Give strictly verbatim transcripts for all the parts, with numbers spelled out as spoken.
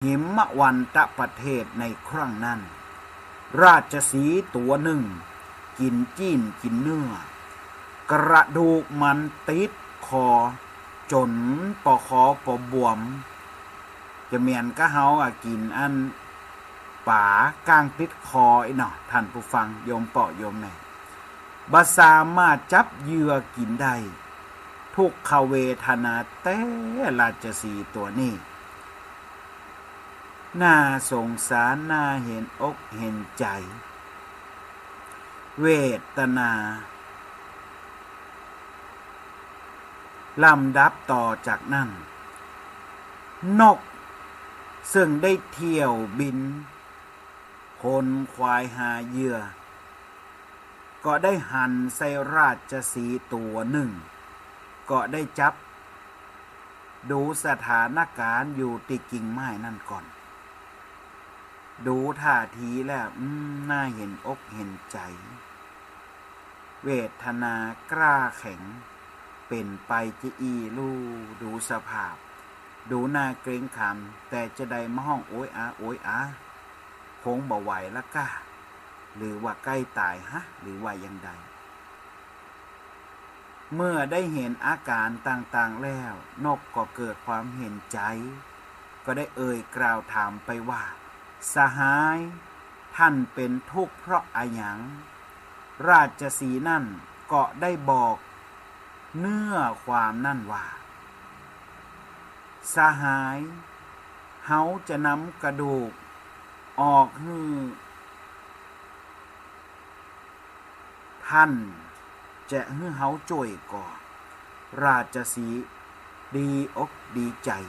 หิมวันตประเทศในครั้งนั้น ราชสีห์ตั๋วนึ่ง กิ๋นจี๊นกิ๋นเนื้อ กระดูกมันติดคอจ๋นปอคอปอบวม จะเหมือนกับเฮาอะกิ๋นอันป๋าก้างติดคออี้เนาะ ท่านผู้ฟังโยมป้อโยมแม่ บ่สามารถจับเหยื่อกิ๋นได้ ทุกขเวทนาแต๊ราชสีห์ตั๋วนี้ น่าสงสาร น่าเห็นอกเห็นใจ๋ เวทนา ลำดับต่อจากนั้น นกซึ่งได้เที่ยวบินขนขวายหาเหยื่อ ก็ได้หันใส่ราชสีห์ตั๋วนึ่ง ก็ได้จับดูสถานการณ์อยู่ตี้กิ่งไม้นั่นก่อน ดูท่าทีแล้ว อืม น่าเห็นอกเห็นใจ๋ เวทนากล้าแข็ง เป๋นไปจะอี้ลู่ ดูสภาพ ดูน่าเกรงขาม แต่จะได้มาฮ้องโอยอา โอยอา คงบ่ไหวละก้า หรือว่าใก้ต๋ายฮะ หรือว่าอย่างใด เมื่อได้เห็นอาก๋านต่างๆ แล้ว นกก็เกิดความเห็นใจ๋ ก็ได้เอ่ยกล่าวถามไปว่า สหาย ท่านเป๋นทุกข์เพราะอะหยัง ราชสีห์นั่นก็ได้บอกเนื้อความนั่นว่า สหาย เฮาจะนำกระดูกออกหื้อ ท่านจะหื้อเฮาจ้วยก่อ ราชสีห์ดีอกดีใจ๋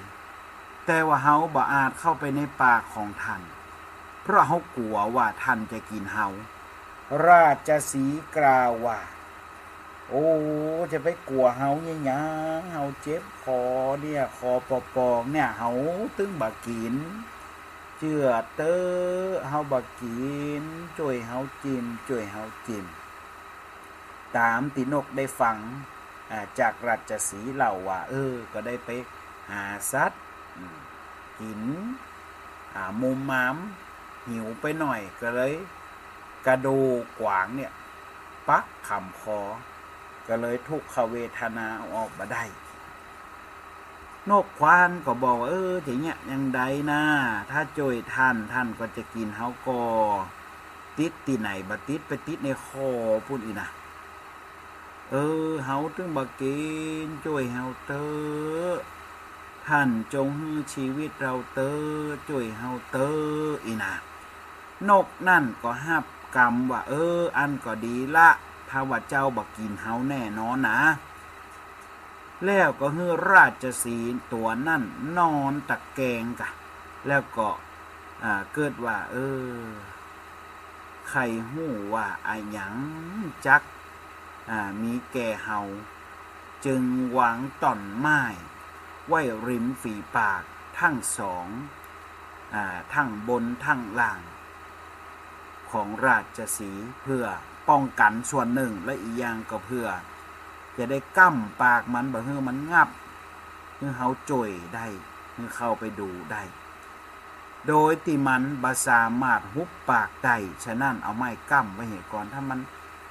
แต่ว่าเฮาบ่อาจเข้าไปในป่าของท่าน เพราะเฮากั๋วว่าท่านจะกิ๋นเฮา ราชสีห์กล่าวว่า โอ้ จะไปกั๋วเฮาเยียะหยัง เฮาเจ็บคอเนี่ย คอปอปองเนี่ย เฮาตึงบ่กิ๋น เจื้อเต๊อะ เฮาบ่กิ๋น จ้วยเฮาจิ้ม จ้วยเฮาจิ้ม ต๋ามตี้นกได้ฟัง อ่า จากราชสีห์เล่าว่า เออ ก็ได้ไปหาสัตว์ อืม กิ๋น อ่า มุมมาม หิวไปหน่อย ก็เลยกระดูกกวางเนี่ย ปักขำคอ ก็เลยทุกขเวทนาเอาออกบ่ได้ นกขวานก็บอกว่า เออ จะเยียะอย่างใดนา ถ้าจ้วยท่าน ท่านก็จะกิ๋นเฮาก่อ ติดตี้ไหนบ่ติด ไปติดในคอปู้นอี้นะ เออ เฮาตึงบ่กิ๋น จ้วยเฮาเต๊อะ ท่านจงหื้อชีวิตเฮาเต๊อะ จ้วยเฮาเต๊อะ อี้นะ นกนั่นก็ฮับกำว่า เออ อั้นก็ดีละ ถ้าว่าเจ้าบ่กิ๋นเฮาแน่นอนนา แล้วก็หื้อราชสีห์ตั๋วนั่นนอนตะแกงก่ะ แล้วก็ อ่า เกิดว่า เออ ใค่ฮู้ว่าอะหยังจัก อ่า มีแก่เฮา จึงวางต้อนไม้ไว้ริมฝีปากทั้งสอง อ่า ทั้งบนทั้งล่าง ของราชสีห์ เพื่อป้องกั๋นส่วนนึ่ง และอีกอย่างก็เพื่อจะได้ก้ำปากมัน บ่หื้อมันงับ หื้อเฮาจ้วยได้ หื้อเข้าไปดูได้ โดยตี้มันบ่สามารถหุบปากได้ ฉะนั้นเอาไม้ก้ำไว้เหียก่อน ถ้ามัน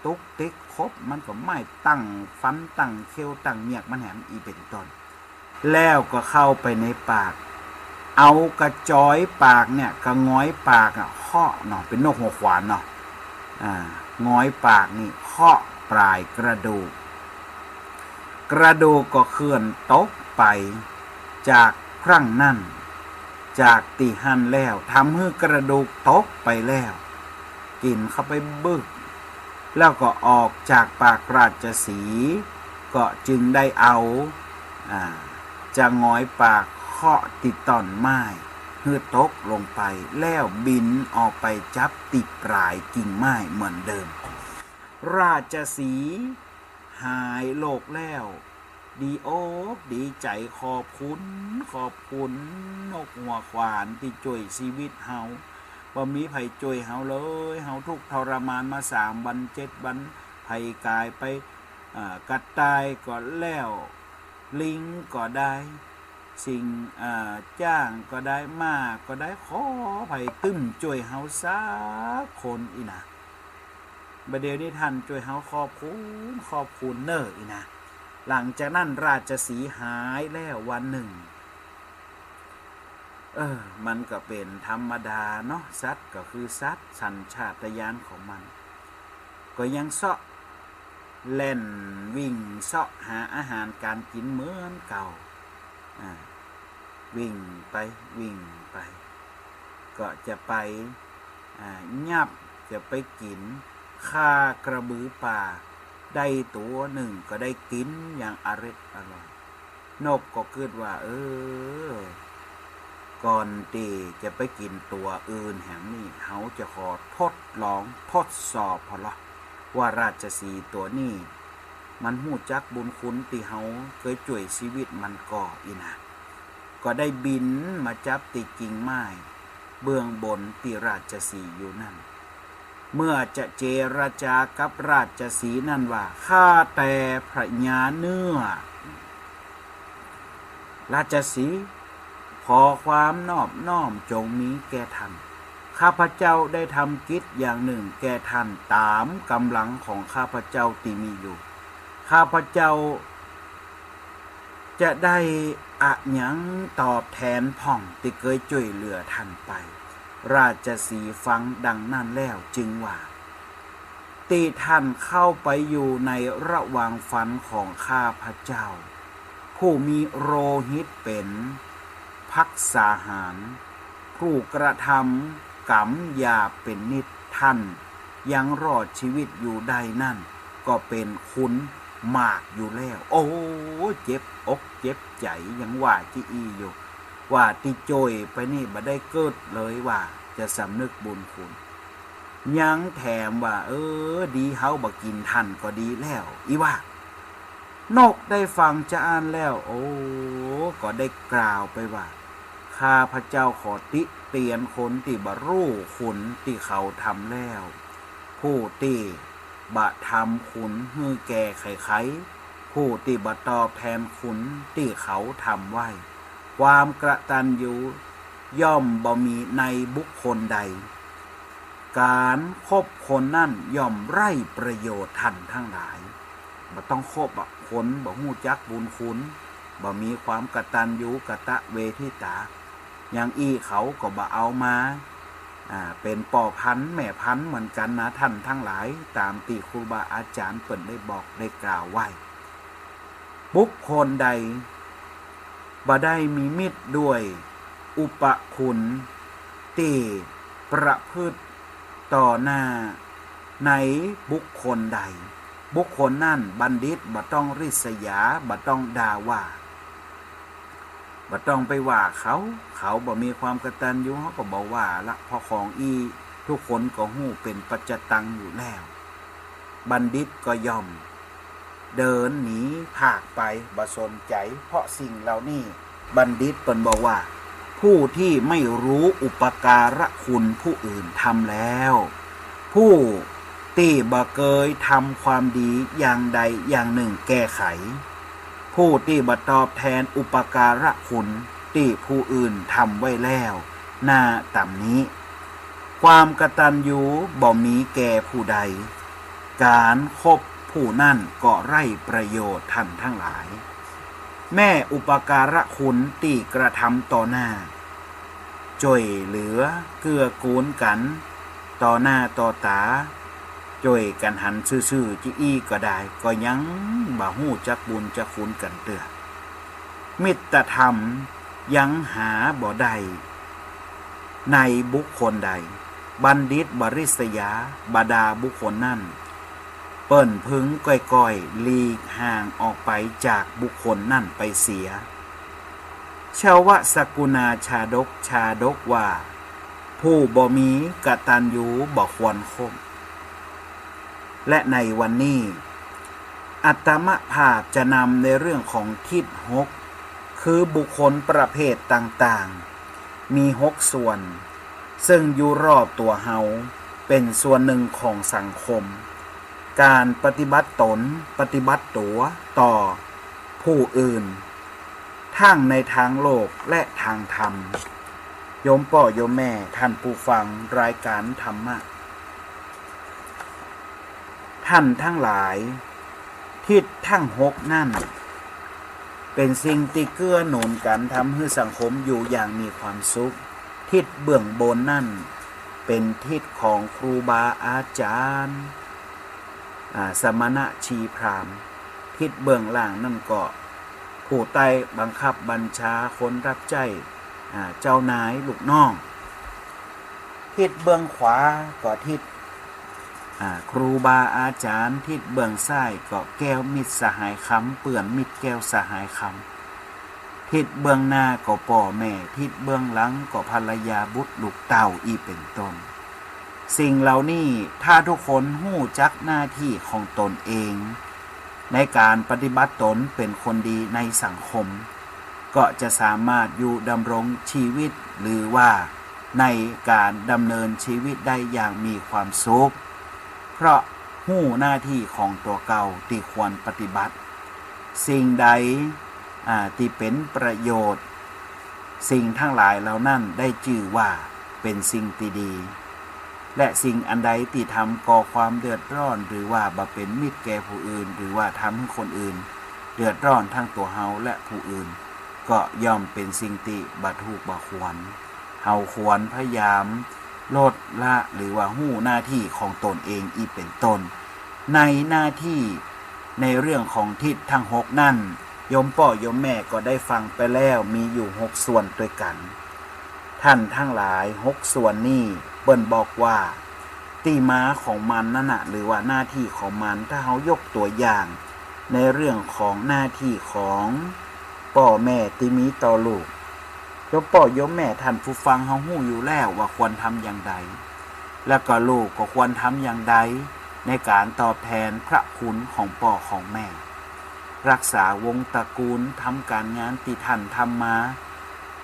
ตุ๊กติ๊กคบ มันก็ไม้ตั้งฟันตั้งเขี้ยวตั้งเงียกมันแหม อี้เป๋นต้น แล้วก็เข้าไปในปาก เอากระจอยปากเนี่ย กระงอยปากอะ เคาะเนาะ เป๋นนกหัวขวานเนาะ อ่า งอยปากนี่เคาะป๋ายกระดูก กระดูกก็เคลื่อนตกไป จากครั้งนั้น จากตี้หั้นแล้ว ทำหื้อกระดูกตกไปแล้ว กิ๋นเข้าไปบึก แล้วก็ออกจากปากราชสีห์ ก็จึงได้เอา อ่า จะงอยปากเคาะตี้ต้อนไม้ หื้อตกลงไป แล้วบินออกไปจับตี้ป๋ายกิ่งไม้เหมือนเดิม ราชสีห์หายโรคแล้ว ดีอกดีใจ๋ ขอบคุณ ขอบคุณนกหัวขวานตี้จ้วยชีวิตเฮา บ่มีใผจ้วยเฮาเลย เฮาทุกข์ทรมานมาสามวันเจ็ดวัน ใผก๋ายไป อ่า กระต่ายก็แล้ว ลิงก็ได้ สิ่ง อ่า จ้างก็ได้ มาก็ได้ ขอใผตึ้มจ้วยเฮาสักคนอี้นะ บ่าเดี่ยวนี้ท่านจ้วยเฮาขอบคุณ ขอบคุณเน่ออี้นะ หลังจากนั้นราชสีห์หายแล้ววันนึ่ง เออ มันก็เป๋นธรรมดาเนาะ สัตว์ก็คือสัตว์ สัญชาตญาณของมัน ก็ยังเซาะแล่นวิ่งเซาะหาอาหารก๋านกิ๋นเหมือนเก่า อ่า วิ่งไป วิ่งไป ก็จะไป อ่า ยับ จะไปกิ๋นข่ากระบือป่า ได้ตั๋วนึ่งก็ได้กิ๋นอย่างอร็ดอร่อย นกก็กึ๊ดว่า เออ ก่อนตี้จะไปกิ๋นตั๋วอื่นแหมนี่ เฮาจะขอทดลองทดสอบผ่อละ ว่าราชสีห์ตั๋วนี้ มันฮู้จักบุญคุณตี้เฮาเกยจ้วยชีวิตมันก่ออี้นะ ก็ได้บินมาจับตี้กิ่งไม้เบื้องบนตี้ราชสีห์อยู่นั้น เมื่อจะเจรจากับราชสีห์นั้นว่า ข้าแต่พญาเนื้อ ราชสีห์ ขอความนอบน้อมจงมีแก่ท่าน ข้าพเจ้าได้ทำกิจอย่างนึ่งแก่ท่านต๋ามก๋ำลังของข้าพเจ้าตี้มีอยู่ ข้าพเจ้าจะได้อะหยังตอบแทนพ่องตี้เกยจ้วยเหลือท่านไป ราชสีห์ฟังดังนั้นแล้วจึงว่า ตี้ท่านเข้าไปอยู่ในระหว่างฟันของข้าพเจ้า ผู้มีโลหิตเป๋นภักษาหาร ผู้กระทำกรรมหยาบเป๋นนิจ ท่านยังรอดชีวิตอยู่ได้นั้น ก็เป๋นคุณมากอยู่แล้ว โอ้ เจ็บอกเจ็บใจ๋ ยังว่าจะอี้อยู่ ว่าตี้จ้วยไปนี่บ่ได้กึ๊ดเลยว่าจะสำนึกบุญคุณ ยังแถมว่า เออ ดีเฮาบ่กิ๋นท่านก็ดีแล้ว อี้ว่า นกได้ฟังจาอั้นแล้ว โอ้ ก็ได้กล่าวไปว่า ข้าพเจ้าขอติเตียนคนตี้บ่ฮู้คุณตี้เขาทำแล้ว ผู้ตี้บ่ทำคุณหื้อแก่ใครๆ ผู้ตี้บ่ตอบแทนคุณตี้เขาทำไว้ ความกตัญญูย่อมบ่มีในบุคคลใด ก๋านคบคนนั้นย่อมไร้ประโยชน์ ท่านทั้งหลาย บ่ต้องคบอะ คนบ่ฮู้จักบุญคุณ บ่มีความกตัญญูกตเวทิตา อย่างอี้เขาก็บ่เอามา อ่า เป๋นป้อพันธุ์แม่พันธุ์เหมือนกั๋นนะ ท่านทั้งหลาย ต๋ามตี้ครูบาอาจ๋ารย์เปิ้นได้บอกได้กล่าวไว้ บุคคลใดบ่ได้มีมิตรด้วยอุปคุณตี้ประพฤติต่อหน้าในบุคคลใด บุคคลนั้นบัณฑิตบ่ต้องริษยา บ่ต้องด่าว่า บ่ต้องไปว่าเขา เขาบ่มีความกตัญญู เฮาก็บ่ว่าละ เพราะของอี้ทุกคนก็ฮู้เป๋นปัจจตังอยู่แล้ว บัณฑิตก็ย่อมเดินหนีผากไป บ่สนใจ๋ เพราะสิ่งเหล่านี้ บัณฑิตเปิ้นบอกว่า ผู้ที่ไม่รู้อุปการะคุณผู้อื่นทำแล้ว ผู้ตี้บ่เกยทำความดีอย่างใดอย่างนึ่งแก่ใคร ผู้ตี้บ่ตอบแทนอุปการะคุณตี้ผู้อื่นทำไว้แล้ว น่าตำหนิ ความกตัญญูบ่มีแก่ผู้ใด ก๋านคบผู้นั้นก็ไร้ประโยชน์ ท่านทั้งหลาย แม้อุปการะคุณตี้กระทำต่อหน้า จ้วยเหลือเกื้อกูลกั๋นต่อหน้าต่อต๋า จ้วยกั๋นหันซื่อๆ จิอี้ก็ได้ ก็ยังบ่ฮู้จักบุญจักคุณกั๋นเตื้อ มิตรธรรมยังหาบ่ได้ในบุคคลใด บัณฑิตบ่ริษยา บ่ด่าบุคคลนั้น เปิ้นพึงก้อยๆ หลีกห่างออกไปจากบุคคลนั้นไปเสีย ชวสกุณาชาดก ชาดกว่า ผู้บ่มีกตัญญูบ่ควรคบ และในวันนี้ อาตมาภาพจะนำในเรื่องของทิศหก คือบุคคลประเภทต่างๆ มีหกส่วน ซึ่งอยู่รอบตั๋วเฮา เป๋นส่วนนึ่งของสังคม ก๋านปฏิบัติต๋น ปฏิบัติตั๋วต่อผู้อื่น ท ทั้งในตางโลกและตางธรรม โยมป้อโยมแม่ท่านผู้ฟังรายก๋านธรรมะ ท่านตังหลาย ทิศตังหกนั้น เป๋นสิ่งตี้เกื้อหนุนกั๋นทำหื้อสังคมอยู่อย่างมีความสุข ทิศเบื้องบนนั้น เป๋นทิศของครูบาอาจ๋ารย์ อ่า สมณะชีพราหมณ์ ทิศเบื้องล่างนั้นก็ผู้ใต้บังคับบัญชาคนรับใจ๊ อ่า เจ้านายลูกน้อง ทิศเบื้องขวาก็ทิศ อ่า ครูบาอาจ๋ารย์ ทิศเบื้องซ้ายก็แก้วมิตรสหายคำ เปื้อนมิตรแก้วสหายคำ ทิศเบื้องหน้าก็ป้อแม่ ทิศเบื้องหลังก็ภรรยาบุตรลูกเต้าอี้เป๋นต้น สิ่งเหล่านี้ถ้าทุกคนฮู้จักหน้าตี้ของตนเอง ในก๋านปฏิบัติตนเป๋นคนดีในสังคม ก็จะสามารถอยู่ดำรงชีวิต หรือว่าในก๋านดำเนินชีวิตได้อย่างมีความสุข เพราะฮู้หน้าตี้ของตั๋วเก่าตี้ควรปฏิบัติ สิ่งใด อ่า ตี้เป๋นประโยชน์ สิ่งตังหลายเหล่านั้นได้จื้อว่าเป๋นสิ่งตี้ดี และสิ่งอันใดตี้ทำก่อความเดือดร้อน หรือว่าบ่เป๋นมิตรแก่ผู้อื่น หรือว่าทำหื้อคนอื่นเดือดร้อนตังตั๋วเฮาและผู้อื่น ก็ย่อมเป๋นสิ่งตี้บ่ถูกบ่ควร เฮาควรพยายามลดละ หรือว่าฮู้หน้าตี้ของตนเองอี้เป๋นต้น ในหน้าตี้ในเรื่องของทิศตังหกนั้น โยมป้อโยมแม่ก็ได้ฟังไปแล้ว มีอยู่หกส่วนตวยกั๋น ท่านตังหลาย หกส่วนนี้เปิ้นบอกว่าตี้มาของมันนั้นน่ะ หรือว่าหน้าตี้ของมัน ถ้าเฮายกตั๋วอย่างในเรื่องของหน้าตี้ของป้อแม่ตี้มีต่อลูก โยมป้อโยมแม่ท่านผู้ฟังเฮาฮู้อยู่แล้วว่าควรทำอย่างใด แล้วก็ลูกก็ควรทำอย่างใดในก๋านตอบแทนพระคุณของป้อของแม่ รักษาวงศ์ตระกูล ทำก๋านงานตี้ท่านทำมา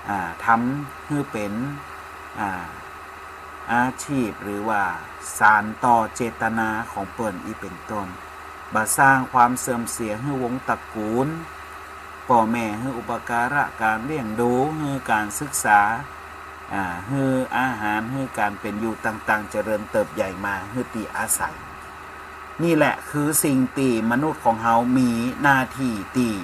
อ่า ทำหื้อเป๋น อ่า อาชีพ หรือว่าสานต่อเจตนาของเปิ้นอี้เป๋นต้น บ่สร้างความเสื่อมเสียหื้อวงศ์ตระกูล ป้อแม่หื้ออุปการะก๋านเลี้ยงดู หื้อก๋านศึกษา อ่า หื้ออาหาร หื้อก๋านเป๋นอยู่ต่างๆ เจริญเติบใหญ่มาหื้อตี้อาศัย นี่แหละคือสิ่งตี้มนุษย์ของเฮามีหน้าตี้ตี้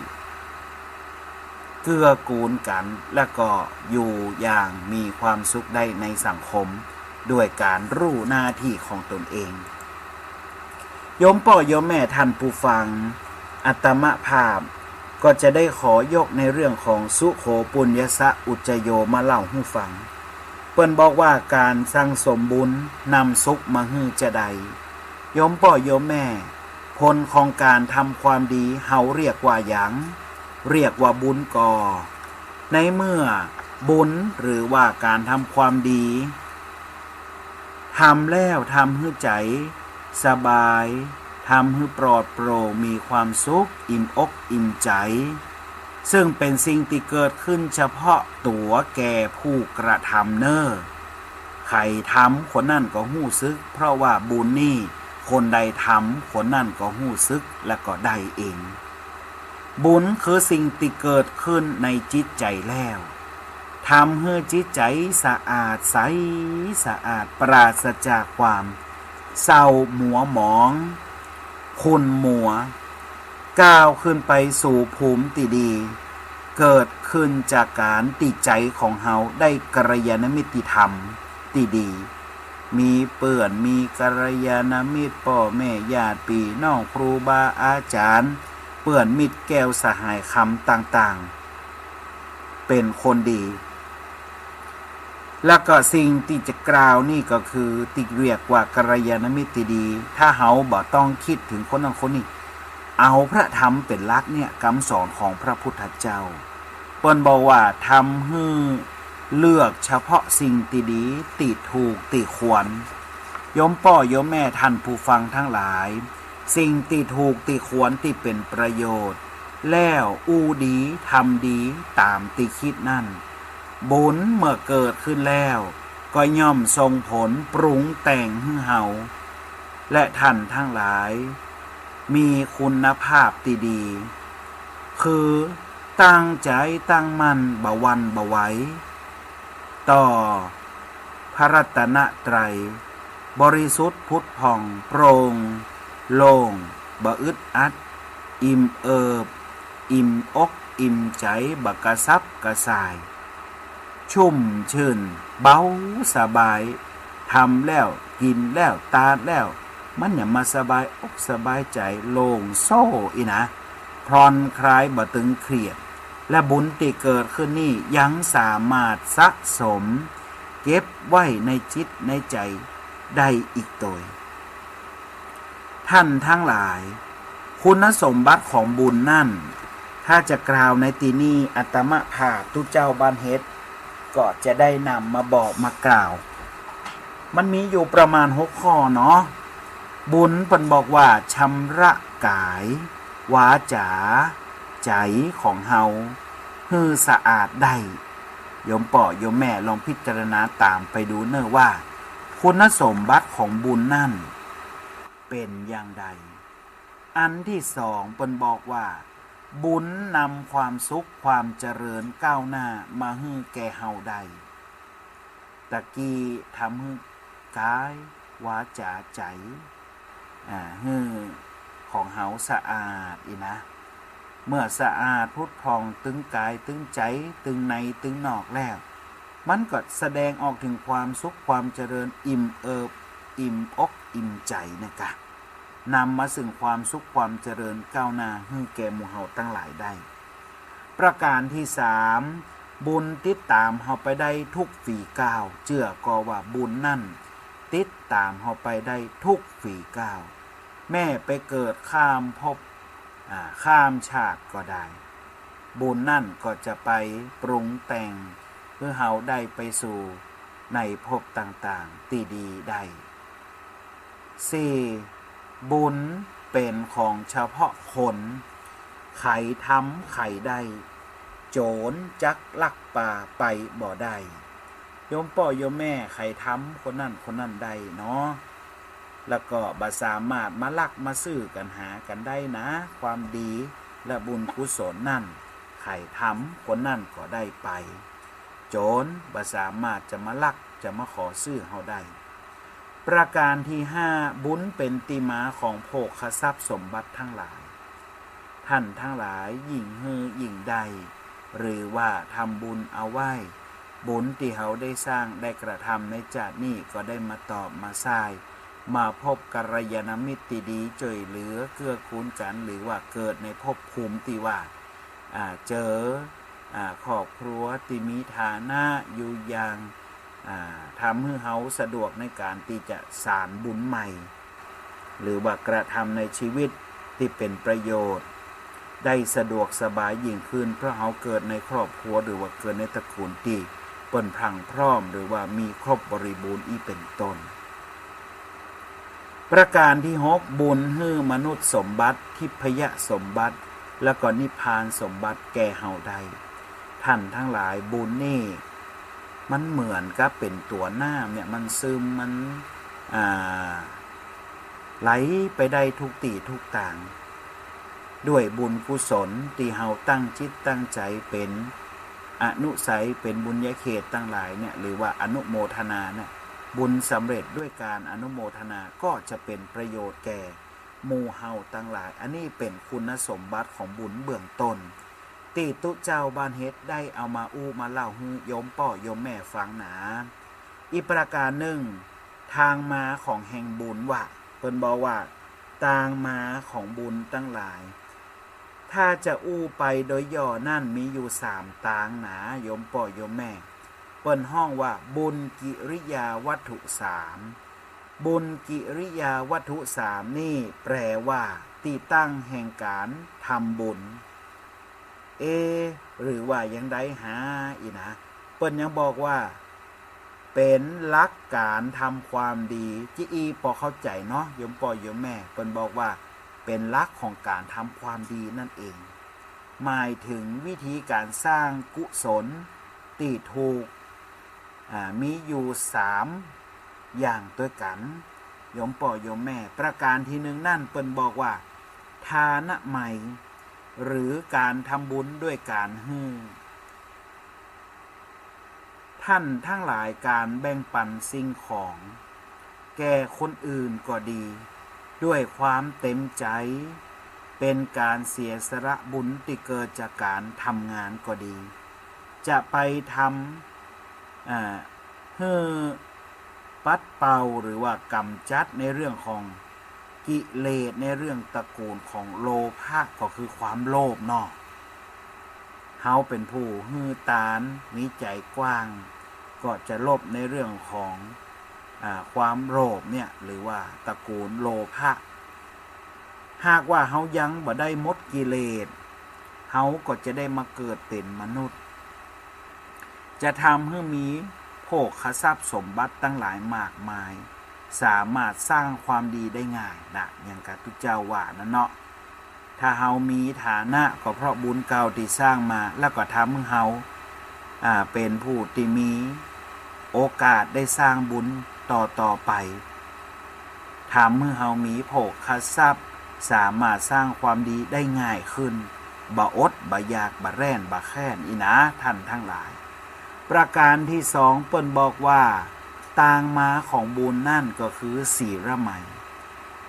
เกื้อกูลกั๋น และก็อยู่อย่างมีความสุขได้ในสังคม ด้วยก๋านฮู้หน้าตี้ของตนเอง โยมป้อโยมแม่ท่านผู้ฟัง อาตมาภาพก็จะได้ขอยกในเรื่องของสุโข ปุญญสสะ อุจจโย มาเล่าหื้อฟัง เปิ้นบอกว่าก๋านสั่งสมบุญนำสุขมาหื้อจาใด โยมป้อโยมแม่ ผลของก๋านทำความดีเฮาเรียกว่าหยัง เรียกว่าบุญก่อ ในเมื่อบุญหรือว่าก๋านทำความดี ทำแล้วทำหื้อใจ๋สบาย ทำหื้อปลอดโปร่ง มีความสุข อิ่มอกอิ่มใจ๋ ซึ่งเป๋นสิ่งตี้เกิดขึ้นเฉพาะตั๋วแก่ผู้กระทำเน่อ ใผทำคนนั้นก็ฮู้สึก เพราะว่าบุญนี่คนใดทำคนนั้นก็ฮู้สึกและก็ได้เอง บุญคือสิ่งตี้เกิดขึ้นในจิตใจ๋แล้ว ทำหื้อจิตใจ๋สะอาดใสสะอาด ปราศจากความเศร้ามัวหมอง ขุ่นมัว ก้าวขึ้นไปสู่ภูมิตี้ดี เกิดขึ้นจากก๋านตี้ใจ๋ของเฮาได้กัลยาณมิตรตี้ธรรมตี้ดี มีเปื้อน มีกัลยาณมิตร ป้อแม่ ญาติปี้น้อง ครูบาอาจ๋ารย์ เปื้อนมิตรแก้วสหายคำต่างๆ เป๋นคนดี แล้วก็สิ่งตี้จะกล่าวนี่ก็คือตี้เรียกว่ากัลยาณมิตรตี้ดี ถ้าเฮาบ่ต้องกึ๊ดเถิงคนนั้นคนนี้ เอาพระธรรมเป๋นหลักเนี่ย กำสอนของพระพุทธเจ้า เปิ้นบอกว่าทำหื้อเลือกเฉพาะสิ่งตี้ดี ตี้ถูก ตี้ควร โยมป้อโยมแม่ท่านผู้ฟังตังหลาย สิ่งตี้ถูก ตี้ควร ตี้เป๋นประโยชน์ แล้วอู้ดี ทำดี ต๋ามตี้กึ๊ดนั้น บุญเมื่อเกิดขึ้นแล้ว ก็ย่อมส่งผลปรุงแต่งหื้อเฮา และท่านตังหลาย มีคุณภาพตี้ดี คือ ตั้งใจ๋ตั้งมั่นบ่หวั่นบ่ไหว ต่อพระรัตนตรัย บริสุทธิ์ผุดผ่อง โปร่งโล่ง บ่อึดอัด อิ่มเอิบ อิ่มอกอิ่มใจ๋ บ่กระสับกระส่าย ชุ่มชื่น เบาสบาย ทำแล้ว กิ๋นแล้ว ตาดแล้ว มันหยังมาสบายอกสบายใจ๋ โล่งโซ่อี้นะ ผ่อนคลาย บ่ตึงเครียด และบุญตี้เกิดขึ้นนี่ยังสามารถสะสมเก็บไว้ในจิตในใจ๋ได้อีกตวย ท่านทั้งหลาย คุณสมบัติของบุญนั้น ถ้าจะกล่าวในตี้นี่ อาตมาภาพตุ๊เจ้าบ้านเฮ็ด ก็จะได้นำมาบอกมากล่าว มันมีอยู่ประมาณหกข้อเนาะ บุญเปิ้นบอกว่าชำระกาย วาจ๋า ใจ๋ของเฮาหื้อสะอาดได้ โยมป้อโยมแม่ลองพิจารณาต๋ามไปดูเน่อว่า คุณสมบัติของบุญนั้นเป๋นอย่างใด อันตี้สองเปิ้นบอกว่า บุญนำความสุขความเจริญก้าวหน้ามาหื้อแก่เฮาได้ ตะกี้ทำหื้อกาย วาจ๋า ใจ๋ อ่า หื้อของเฮาสะอาดอี้นะ เมื่อสะอาดผุดผ่องตึงกายตึงใจ๋ ตึงในตึงนอกแล้ว มันก็แสดงออกเถิงความสุขความเจริญ อิ่มเอิบ อิ่มอกอิ่มใจ๋นะกะ นำมาซึ่งความสุขความเจริญก้าวหน้าหื้อแก่หมู่เฮาตังหลายได้ ประการตี้สาม บุญติดต๋ามเฮาไปได้ทุกฝีก้าว เจื้อก่อว่าบุญนั้นติดต๋ามเฮาไปได้ทุกฝีก้าว แม้ไปเกิดข้ามภพ อ่า ข้ามชาติก็ได้ บุญนั้นก็จะไปปรุงแต่งหื้อเฮาได้ไปสู่ในภพต่างๆ ตี้ดีได้ สี่ บุญเป๋นของเฉพาะคน ใผทำใผได้ โจ๋รจักลักปาไปบ่ได้ โยมป้อโยมแม่ใผทำคนนั้นคนนั้นได้เนาะ แล้วก็บ่สามารถมาลักมาซื้อกั๋นหากั๋นได้นะ ความดีและบุญกุศลนั้น ใผทำคนนั้นก็ได้ไป โจ๋รบ่สามารถจะมาลักจะมาขอซื้อเฮาได้ ประการตี้ห้า บุญเป๋นตี้มาของโภคทรัพย์สมบัติทั้งหลาย ท่านทั้งหลายยิ่งหื้อยิ่งได้ หรือว่าทำบุญเอาไว้ บุญตี้เฮาได้สร้างได้กระทำในจาตินี้ก็ได้มาตอบมาใช้ มาพบกัลยาณมิตรตี้ดีจ้วยเหลือเกื้อกูลกั๋น หรือว่าเกิดในภพภูมิตี้ว่า อ่า เจอ อ่า ครอบครัวตี้มีฐานะอยู่อย่าง อ่า ทำหื้อเฮาสะดวกในก๋านตี้จะสานบุญใหม่ หรือว่ากระทำในชีวิตตี้เป๋นประโยชน์ ได้สะดวกสบายยิ่งขึ้น เพราะเฮาเกิดในครอบครัว หรือว่าเกิดในตระกูลตี้เปิ้นพรั่งพร้อม หรือว่ามีครบบริบูรณ์อี้เป๋นต้น ประการตี้หก บุญหื้อมนุษย์สมบัติ ทิพยสมบัติ แล้วก็นิพพานสมบัติแก่เฮาได้ ท่านทั้งหลาย บุญนี่มันเหมือนกับเป๋นตั๋วน้ำเนี่ย มันซึม มัน อ่า ไหลไปได้ทุกตี้ทุกตาง ด้วยบุญกุศลตี้เฮาตั้งจิตตั้งใจ๋เป๋นอนุสัย เป๋นบุญญาเขตตังหลายเนี่ย หรือว่าอนุโมทนาเนี่ย บุญสำเร็จด้วยก๋านอนุโมทนาก็จะเป๋นประโยชน์แก่หมู่เฮาตังหลาย อันนี้เป๋นคุณสมบัติของบุญเบื้องต้น ตี้ตุ๊เจ้าบ้านเฮ็ดได้เอามาอู้มาเล่าหื้อโยมป้อโยมแม่ฟังหนา อีกประการนึ่ง ตางมาของแห่งบุญว่า เปิ้นบอกว่า ตางมาของบุญตังหลาย ถ้าจะอู้ไปโดยย่อนั้นมีอยู่สามตางหนา โยมป้อโยมแม่ เปิ้นฮ้องว่าบุญกิริยาวัตถุสาม บุญกิริยาวัตถุสามนี่แปลว่าตี้ตั้งแห่งก๋านทำบุญ เอ หรือว่ายังใดหาอี้นะ เปิ้นยังบอกว่า เป๋นหลักก๋านทำความดี จิอี้ปอเข้าใจ๋เนาะ โยมป้อโยมแม่ เปิ้นบอกว่าเป๋นหลักของก๋านทำความดีนั่นเอง หมายเถิงวิธีก๋านสร้างกุศลตี้ถูก อ่า มีอยู่สามอย่างตวยกั๋น โยมป้อโยมแม่ ประการตี้นึ่งนั้นเปิ้นบอกว่า ทานมัย หรือก๋านทำบุญด้วยก๋านหื้อ ท่านทั้งหลาย ก๋านแบ่งปันสิ่งของแก่คนอื่นก็ดี ด้วยความเต็มใจ๋ เป๋นก๋านเสียสละบุญตี้เกิดจากก๋านทำงานก็ดี จะไปทำ อ่า หื้อปัดเป่าหรือว่ากำจัดในเรื่องของกิเลส ในเรื่องตระกูลของโลภะ ก็คือความโลภเนาะ เฮาเป๋นผู้หื้อตาน มีใจ๋กว้าง ก็จะลบในเรื่องของ อ่า ความโลภเนี่ย หรือว่าตระกูลโลภะ หากว่าเฮายังบ่ได้หมดกิเลส เฮาก็จะได้มาเกิดเป๋นมนุษย์ จะทำหื้อมีโภคทรัพย์สมบัติตังหลายมากมาย สามารถสร้างความดีได้ง่ายนะ อย่างกะตุ๊เจ้าว่านั้นเนาะ ถ้าเฮามีฐานะก็เพราะบุญเก่าตี้สร้างมา แล้วก็ทำหื้อเฮา อ่า เป๋นผู้ตี้มีโอกาสได้สร้างบุญต่อๆ ไป ทำหื้อเฮามีโภคทรัพย์ สามารถสร้างความดีได้ง่ายขึ้น บ่อด บ่อยาก บ่แร้น บ่แค้น อี้นะ ท่านทั้งหลาย ประก๋านตี้สอง เปิ้นบอกว่า ตางมาของบุญนั้นก็คือศีลมัย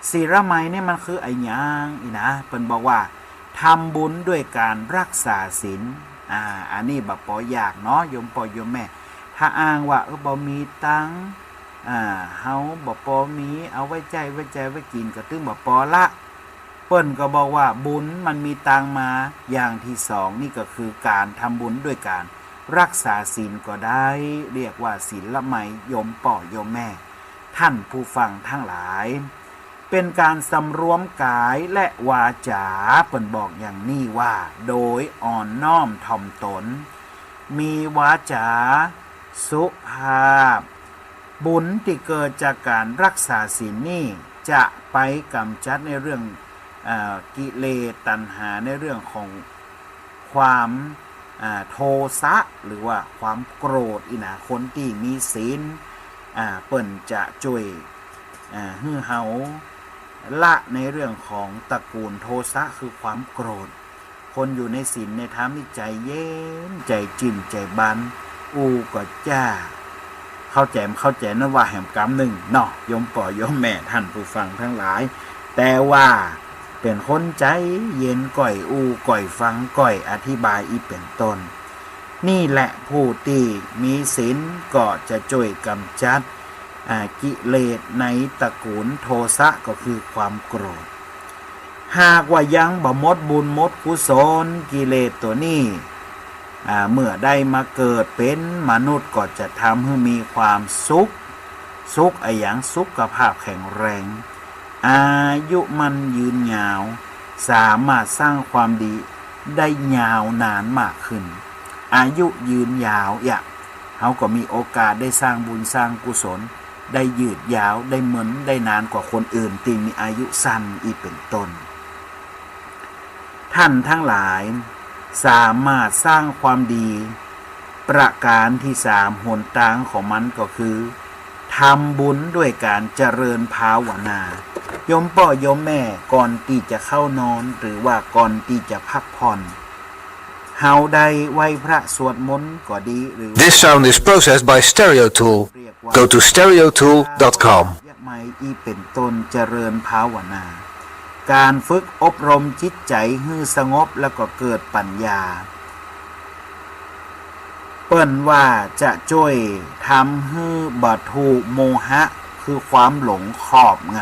ศีลมัยเนี่ยมันคืออะหยังอี้นะ เปิ้นบอกว่า ทำบุญด้วยการรักษาศีล อ่า อันนี้บ่ปอยากเนาะ โยมป้อโยมแม่ ถ้าอ้างว่า เออ บ่มีตังค์ อ่า เฮาบ่ปอมี เอาไว้ใจ๊ ไว้ใจ๊ ไว้กิ๋น ก็ตึงบ่ปอละ เปิ้นก็บอกว่าบุญมันมีตางมาอย่างตี้สอง นี่ก็คือก๋านทำบุญด้วยก๋านรักษาศีลก็ได้ เรียกว่าศีลมัย โยมป้อโยมแม่ ท่านผู้ฟังทั้งหลาย เป๋นก๋านสำรวมกายและวาจา เปิ้นบอกอย่างนี้ว่า โดยอ่อนน้อมถ่อมตน มีวาจาสุภาพ บุญตี้เกิดจากก๋านรักษาศีลนี่จะไปกำจัดในเรื่อง เอ่อ กิเลสตัณหา ในเรื่องของความ อ่า โทสะ หรือว่าความโกรธอี้นะ คนตี้มีศีล อ่า เปิ้นจะจ้วย อ่า หื้อเฮาละในเรื่องของตระกูลโทสะ คือความโกรธ คนอยู่ในศีลในธรรมนี่ใจ๋เย็น ใจ๋จื้น ใจ๋บาน อู้ก็จ้า เข้าใจ๋บ่เข้าใจ๋นั้นว่าแหมกำนึ่งเนาะ โยมป้อโยมแม่ ท่านผู้ฟังทั้งหลาย แต่ว่าเป๋นคนใจ๋เย็น ก้อยอู้ก้อยฟัง ก้อยอธิบาย อี้เป๋นต้น นี่แหละผู้ตี้มีศีลก็จะจ้วยกำจัด อ่า กิเลสในตระกูลโทสะ ก็คือความโกรธ หากว่ายังบ่หมดบุญหมดกุศล กิเลสตั๋วนี้ อ่า เมื่อได้มาเกิดเป๋นมนุษย์ก็จะทำหื้อมีความสุข สุขอะหยัง สุขภาพแข็งแรง อายุมั่นยืนยาว สามารถสร้างความดีได้ยาวนานมากขึ้น อายุยืนยาวเอี้ย เฮาก็มีโอกาสได้สร้างบุญสร้างกุศล ได้ยืดยาว ได้เมิน ได้นานกว่าคนอื่นตี้มีอายุสั้นอี้เป๋นต้น ท่านทั้งหลาย สามารถสร้างความดี ประก๋านตี้สาม หนตางของมันก็คือ ทำบุญด้วยก๋านเจริญภาวนา โยมป้อโยมแม่ ก่อนตี้จะเข้านอน หรือว่าก่อนตี้จะพักผ่อน เฮาได้ไหว้พระสวดมนต์ก็ดี หรือ This sound is processed by Stereo Tool. Go to stereo tool dot com. ไม่อี้เป๋นต้น เจริญภาวนา ก๋านฝึกอบรมจิตใจ๋หื้อสงบแล้วก็เกิดปัญญา เปิ้นว่าจะจ้วยทำหื้อบ่ถูกโมหะ คือความหลงครอบง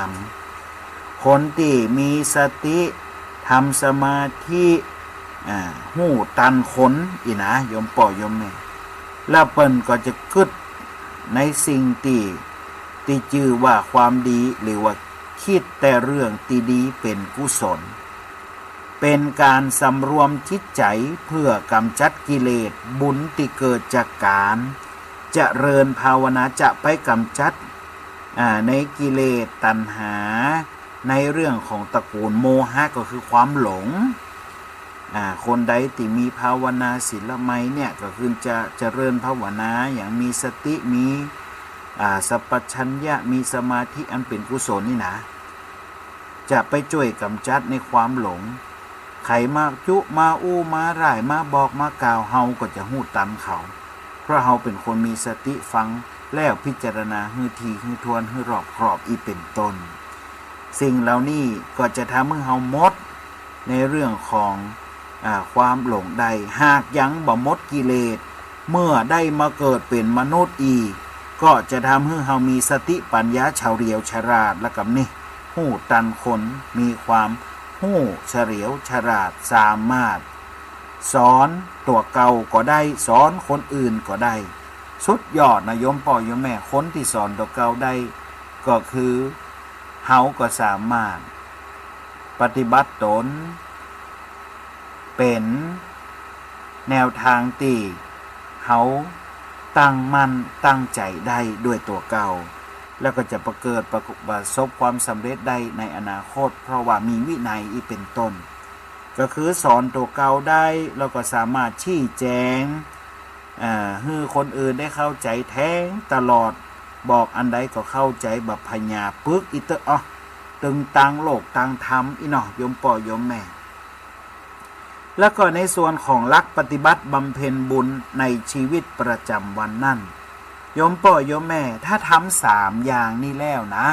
ำ คนตี้มีสติ ทำสมาธิ อ่า ฮู้ตันคนอี้นะ โยมป้อโยมแม่ แล้วเปิ้นก็จะกึ๊ดในสิ่งตี้ ตี้จื้อว่าความดี หรือว่ากึ๊ดแต่เรื่องตี้ดีเป๋นกุศล เป๋นก๋านสำรวมจิตใจ๋เปื้อกำจัดกิเลส บุญตี้เกิดจากก๋านเจริญภาวนา จะไปกำจัด อ่า ในกิเลสตัณหา ในเรื่องของตระกูลโมหะ ก็คือความหลง อ่า คนใดตี้มีภาวนาศีลมัยเนี่ย ก็คือจะเจริญภาวนาอย่างมีสติ มี อ่า สัมปชัญญะ มีสมาธิอันเป๋นกุศลนี่นะ จะไปจ้วยกำจัดในความหลง ใผมาจุมาอู้มาร่ายมาบอกมากล่าว เฮาก็จะฮู้ตันเขา เพราะเฮาเป๋นคนมีสติฟังแล้วพิจารณาหื้อถี่หื้อถ้วนหื้อรอบคอบอี้เป๋นต้น สิ่งเหล่านี้ก็จะทำหื้อเฮาหมดในเรื่องของ อ่า ความหลงได้ หากยังบ่หมดกิเลส เมื่อได้มาเกิดเป๋นมนุษย์อีก ก็จะทำหื้อเฮามีสติปัญญาเฉลียวฉลาด แล้วก็นี่ ฮู้ตันคน มีความฮู้เฉลียวฉลาด สามารถสอนตั๋วเก่าก็ได้ สอนคนอื่นก็ได้ สุดยอดนะโยมป้อโยมแม่ คนตี้สอนตั๋วเก่าได้ ก็คือเฮาก็สามารถปฏิบัติตน เป๋นแนวตางตี้เฮาตั้งมั่นตั้งใจ๋ได้ด้วยตั๋วเก่า แล้วก็จะประเกิดประ ประสบความสำเร็จได้ในอนาคต เพราะว่ามีวินัยอี้เป๋นต้น ก็คือสอนตั๋วเก่าได้ แล้วก็สามารถชี้แจ๋ง อ่า หื้อคนอื่นได้เข้าใจ๋แทงตลอด บอกอันใดก็เข้าใจ๋ บ่ผญาปึกอิเต๊อะ อ้อ ตึงตางโลกตางธรรมอี้เนาะ โยมป้อโยมแม่ แล้วก็ในส่วนของหลักปฏิบัติบำเพ็ญบุญในชีวิตประจ๋ำวันนั้น โยมป้อโยมแม่ ถ้าทำสามอย่างนี้แล้วนะ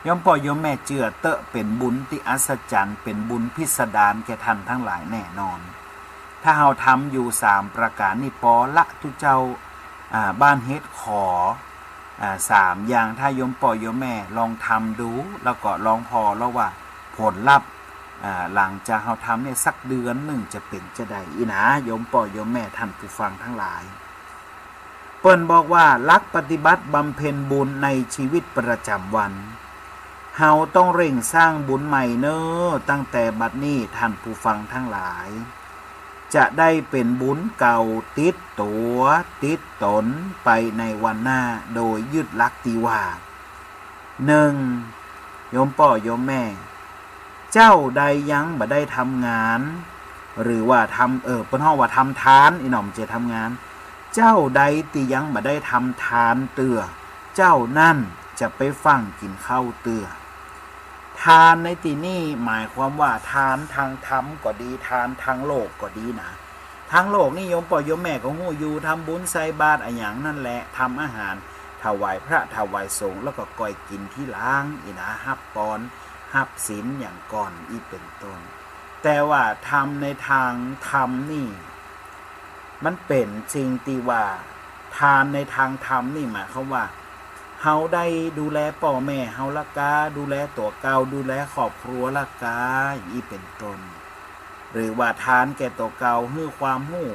โยมป้อโยมแม่เจื้อเต๊อะ เป๋นบุญตี้อัศจรรย์ เป๋นบุญพิสดารแก่ท่านตังหลายแน่นอน ถ้าเฮาทำอยู่สามประก๋านนี้ปอละ ตุ๊เจ้า อ่า บ้านเฮ็ดขอ อ่า สามอย่าง ถ้าโยมป้อโยมแม่ลองทำดู แล้วก็ลองผ่อลองว่าผลลัพธ์ อ่า หลังจากเฮาทำเนี่ยสักเดือนนึ่งจะเป๋นจาใดอี้นะ โยมป้อโยมแม่ท่านผู้ฟังตังหลาย เปิ้นบอกว่าหลักปฏิบัติบำเพ็ญบุญในชีวิตประจ๋ำวัน เฮาต้องเร่งสร้างบุญใหม่เน่อ ตั้งแต่บัดนี้ท่านผู้ฟังตังหลาย จะได้เป๋นบุญเก่าติดตั๋วติดต๋นไปในวันหน้า โดยยึดหลักตี้ว่า นึ่ง โยมป้อโยมแม่ เจ้าใดยังบ่ได้ทำงาน หรือว่าทำ เออ เปิ้นฮ้องว่าทำทาน อี้เนาะ บ่ใจ้ทำงาน เจ้าใดตี้ยังบ่ได้ทำทานเตื้อ เจ้านั้นจะไปฟั่งกิ๋นข้าวเตื้อ ทานในตี้นี้หมายความว่าทานตางธรรมก็ดี ทานตางโลกก็ดีนะ ตางโลกนี้โยมป้อโยมแม่ก็ฮู้อยู่ ทำบุญใส่บาตรอะหยังนั่นแหละ ทำอาหารถวายพระถวายสงฆ์ แล้วก็ก้อยกิ๋นทีหลังอี้นะ ฮับปอน ฮับศีลอย่างก่อนอี้เป๋นต้น แต่ว่าทำในตางธรรมนี่ มันเป๋นสิ่งตี้ว่า ทานในตางธรรมนี่หมายความว่า เฮาได้ดูแลป้อแม่เฮาละกา ดูแลตั๋วเก่า ดูแลครอบครัวละกา อี้เป๋นต้น หรือว่าทานแก่ตั๋วเก่า หื้อความฮู้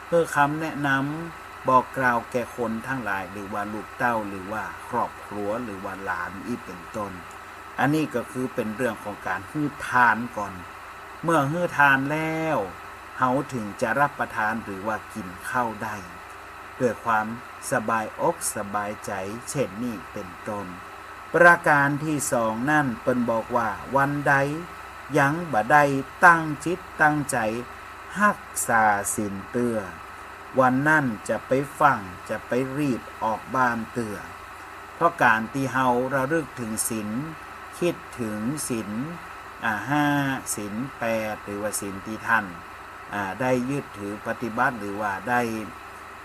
หื้อคำแนะนำ บอกกล่าวแก่คนตังหลาย หรือว่าลูกเต้า หรือว่าครอบครัว หรือว่าหลาน อี้เป๋นต้น อันนี้ก็คือเป๋นเรื่องของก๋านหื้อทานก่อน เมื่อหื้อทานแล้ว เฮาถึงจะรับประทานหรือว่ากิ๋นข้าวได้ ด้วยความสบายอกสบายใจ๋ เช่นนี้เป๋นต้น ประก๋านตี้สองนั้นเปิ้นบอกว่า วันใดยังบ่ได้ตั้งจิตตั้งใจ๋ฮักษาศีลเตื้อ วันนั้นจะไปฟั่ง จะไปรีบออกบ้านเตื้อ เพราะก๋านตี้เฮาระลึกเถิงศีล กึ๊ดเถิงศีล อ่า ห้า ศีลแปด หรือว่าศีลตี้ต้าน อ่า ได้ยึดถือปฏิบัติ หรือว่าได้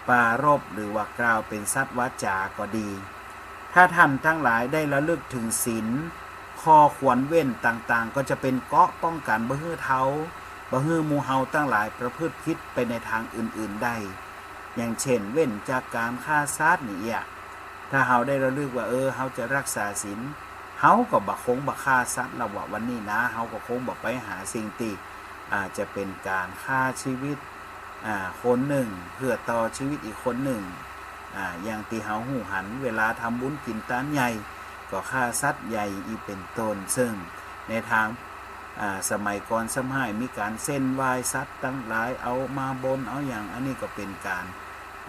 ปรารภ หรือว่ากล่าวเป๋นสัตย์วาจาก็ดี ถ้าต้านตังหลายได้ระลึกเถิงศีล ข้อควรเว้นต่างๆ ก็จะเป๋นเกราะป้องกั๋นบ่หื้อเทา บ่หื้อหมู่เฮาตังหลายประพฤติผิดไปในตางอื่นๆ ได้ อย่างเช่น เว้นจากก๋านฆ่าสัตว์นี่เอี้ย ถ้าเฮาได้ระลึกว่า เออ เฮาจะฮักษาศีล เฮาก็บ่คงบ่ฆ่าสัตว์ละวะ วันนี้นะ เฮาก็คงบ่ไปหาสิ่งตี้ อ่า จะเป๋นก๋านฆ่าชีวิต อ่า คนนึ่ง เปื้อต่อชีวิตอีกคนนึ่ง อ่า อย่างตี้เฮาฮู้หัน เวลาทำบุญกิ๋นตานใหญ่ ก็ฆ่าสัตว์ใหญ่อี้เป๋นต้น ซึ่งในตาง อ่า สมัยก่อนซ้ำฮ้ายมีก๋านเส้นไหว้สัตว์ตังหลาย เอามาบน เอาหยัง อันนี้ก็เป๋นก๋าน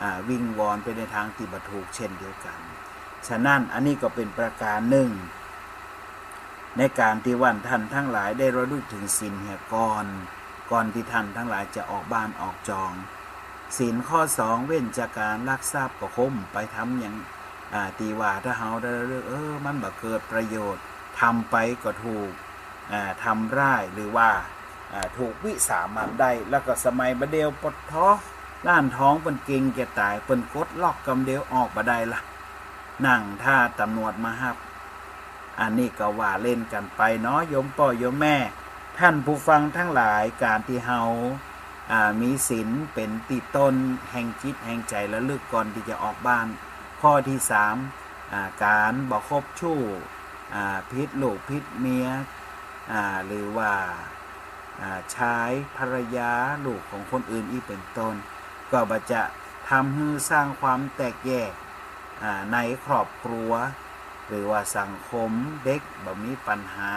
อ่า วิงวอนไปในตางตี้บ่ถูกเช่นเดียวกั๋น ฉะนั้นอันนี้ก็เป๋นประก๋านนึ่ง ในก๋านตี้ว่าต้านตังหลายได้ระลึกเถิงศีลเหียก่อน ก่อนตี้ต้านตังหลายจะออกบ้านออกจอง ศีลข้อสอง เว้นจากก๋านลักทรัพย์ ก็คงไปทำหยัง อ่า ตี้ว่าถ้าเฮาได้ระลึก เออ มันบ่เกิดประโยชน์ ทำไปก็ถูก อ่า ทำร้าย หรือว่า อ่า ถูกวิสามันได้ แล้วก็สมัยบ่าเดี่ยวปะท้อ ร้านทองเปิ้นเก่งจะต๋าย เปิ้นกดล็อกกำเดียวออกบ่ได้ละ นั่งท่าต๋ำรวจมาฮับ อันนี้ก็ว่าเล่นกั๋นไปเนาะ โยมป้อโยมแม่ ท่านผู้ฟังตังหลาย ก๋านตี้เฮา อ่า มีศีลเป๋นตี้ต้นแห่งจิตแห่งใจ๋ระลึกก่อนตี้จะออกบ้าน ข้อตี้สาม อ่า ก๋านบ่คบชู้ อ่า ผิดลูกผิดเมีย อ่า หรือว่า อ่า ชายภรรยาลูกของคนอื่นอี้เป๋นต้น ก็บ่จะทำหื้อสร้างความแตกแยก อ่า ในครอบครัว หรือว่าสังคม เด็กบ่มีปัญหา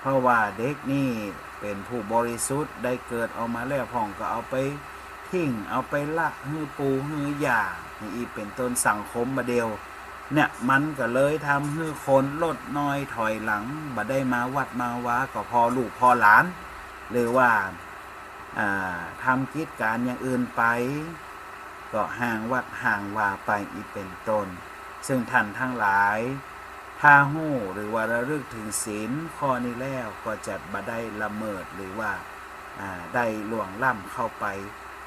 เพราะว่าเด็กนี่เป๋นผู้บริสุทธิ์ ได้เกิดออกมาแล้วพ่องก็เอาไป ทิ้ง เอาไปละหื้อปู่หื้อย่า นี่อี้เป๋นต้น สังคมบ่าเดี่ยวเนี่ย มันก็เลยทำหื้อคนลดน้อยถอยหลัง บ่ได้มาวัดมาวาก็ผ่อลูกผ่อหลาน หรือว่า อ่า ทำกิจก๋านอย่างอื่นไป ก็ห่างวัดห่างวาไปอี้เป๋นต้น ซึ่งท่านตังหลาย ถ้าฮู้หรือว่าระลึกเถิงศีลข้อนี้แล้ว ก็จะบ่ได้ละเมิดหรือว่า อ่า ได้ล่วงล้ำเข้าไป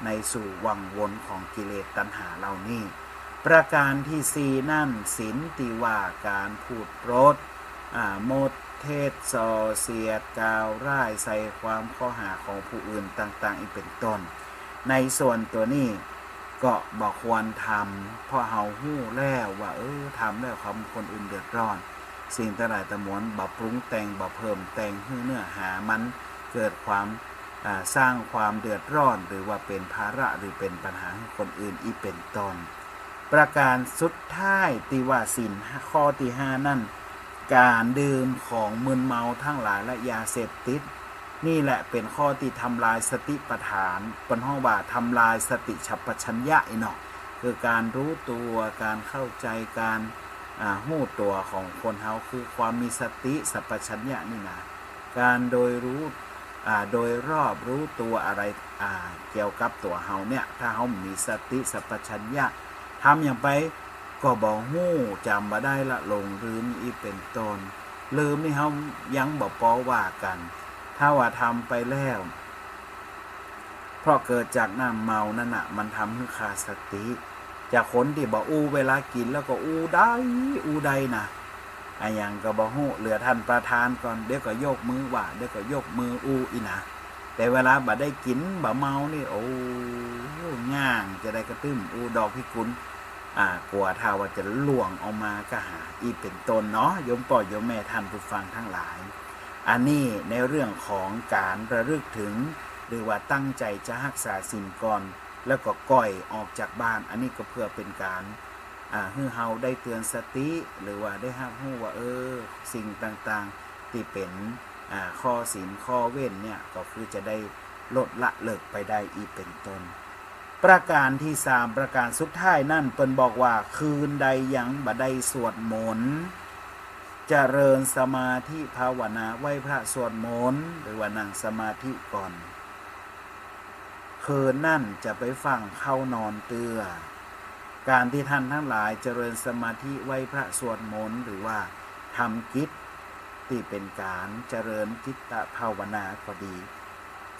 ในสู่วังวนของกิเลสตัณหาเหล่านี้ ประก๋านตี้สี่นั้น ศีลตี้ว่าก๋านพูดปด อ่า มดเท็จ ส่อเสียด กล่าวร้ายใส่ความข้อหาของผู้อื่นต่างๆ อี้เป๋นต้น ในส่วนตั๋วนี้ก็บ่ควรทำ เพราะเฮาฮู้แล้วว่า เออ ทำแล้วทำคนอื่นเดือดร้อน สิ่งตังหลายตังมวล บ่ปรุงแต่ง บ่เพิ่มแต่งหื้อเนื้อหามันเกิดความ อ่า สร้างความเดือดร้อน หรือว่าเป๋นภาระ หรือเป๋นปัญหาหื้อคนอื่นอี้เป๋นต้น ประก๋านสุดท้ายตี้ว่าศีลข้อตี้ห้านั้น ก๋านดื่มของมึนเมาตังหลายและยาเสพติด นี่แหละเป๋นข้อตี้ทำลายสติปัฏฐาน เปิ้นฮ้องว่าทำลายสติสัมปชัญญะอี้เนาะ คือก๋านรู้ตั๋ว ก๋านเข้าใจ๋ ก๋าน อ่า ฮู้ตั๋วของคนเฮา คือความมีสติสัมปชัญญะนี่นะ ก๋านโดยรู้ อ่า โดยรอบรู้ตั๋วอะไร อ่า เกี่ยวกับตั๋วเฮาเนี่ย ถ้าเฮามีสติสัมปชัญญะ ทำอย่างไปก็บ่ฮู้ จ๋ำบ่ได้ ละหลงลืมอี้เป๋นต้น ลืมนี่เฮายังบ่ปอว่ากั๋น ถ้าว่าทำไปแล้ว เพราะเกิดจากน้ำเมานั้นน่ะ มันทำหื้อขาดสติ จากคนตี้บ่อู้เวลากิ๋นแล้วก็อู้ได้ อู้ได้นะ อะหยังก็บ่ฮู้ เหลือท่านประธานก่อน เดี๋ยวก็ยกมือว่า เดี๋ยวก็ยกมืออู้อี้นะ แต่เวลาบ่ได้กิ๋น บ่เมานี่ โอ้ ง่างจะได้กระตึ้มอู้ดอกพิกุล อ่า กั๋วถ้าว่าจะล่วงออกมาก็หา อี้เป๋นต้นเนาะ โยมป้อโยมแม่ท่านผู้ฟังตังหลาย อันนี้ในเรื่องของก๋านระลึกเถิง หรือว่าตั้งใจ๋จะฮักษาศีลก่อน แล้วก็ก่อยออกจากบ้าน อันนี้ก็เพื่อเป๋นก๋าน อ่า หื้อเฮาได้เตือนสติ หรือว่าได้ฮับฮู้ว่า เออ สิ่งต่างๆ ตี้เป๋น อ่า ข้อศีลข้อเว้นเนี่ย ก็คือจะได้ลดละเลิกไปได้ อี้เป๋นต้น ประก๋านตี้สาม ประก๋านสุดท้ายนั้น เปิ้นบอกว่า คืนใดยังบ่ได้สวดมนต์ เจริญสมาธิภาวนา ไหว้พระสวดมนต์ หรือว่านั่งสมาธิก่อน คืนนั้นจะไปฟั่งเข้านอนเตื้อ ก๋านตี้ท่านตังหลายเจริญสมาธิ ไหว้พระสวดมนต์ หรือว่าทำกิจตี้เป๋นก๋านเจริญจิตตภาวนาก็ดี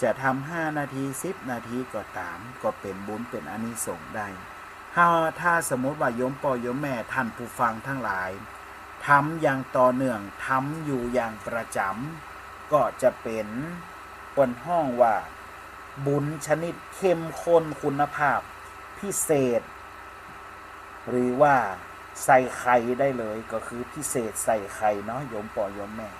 จะทำห้านาที สิบนาทีก็ต๋าม ก็เป๋นบุญเป๋นอานิสงส์ได้ ถ้า ถ้าสมมุติว่าโยมป้อโยมแม่ท่านผู้ฟังตังหลาย ทำอย่างต่อเนื่อง ทำอยู่อย่างประจ๋ำ ก็จะเป๋น เปิ้นฮ้องว่าบุญชนิดเข้มข้นคุณภาพพิเศษ หรือว่าใส่ไข่ได้เลย ก็คือพิเศษใส่ไข่เนาะ โยมป้อโยมแม่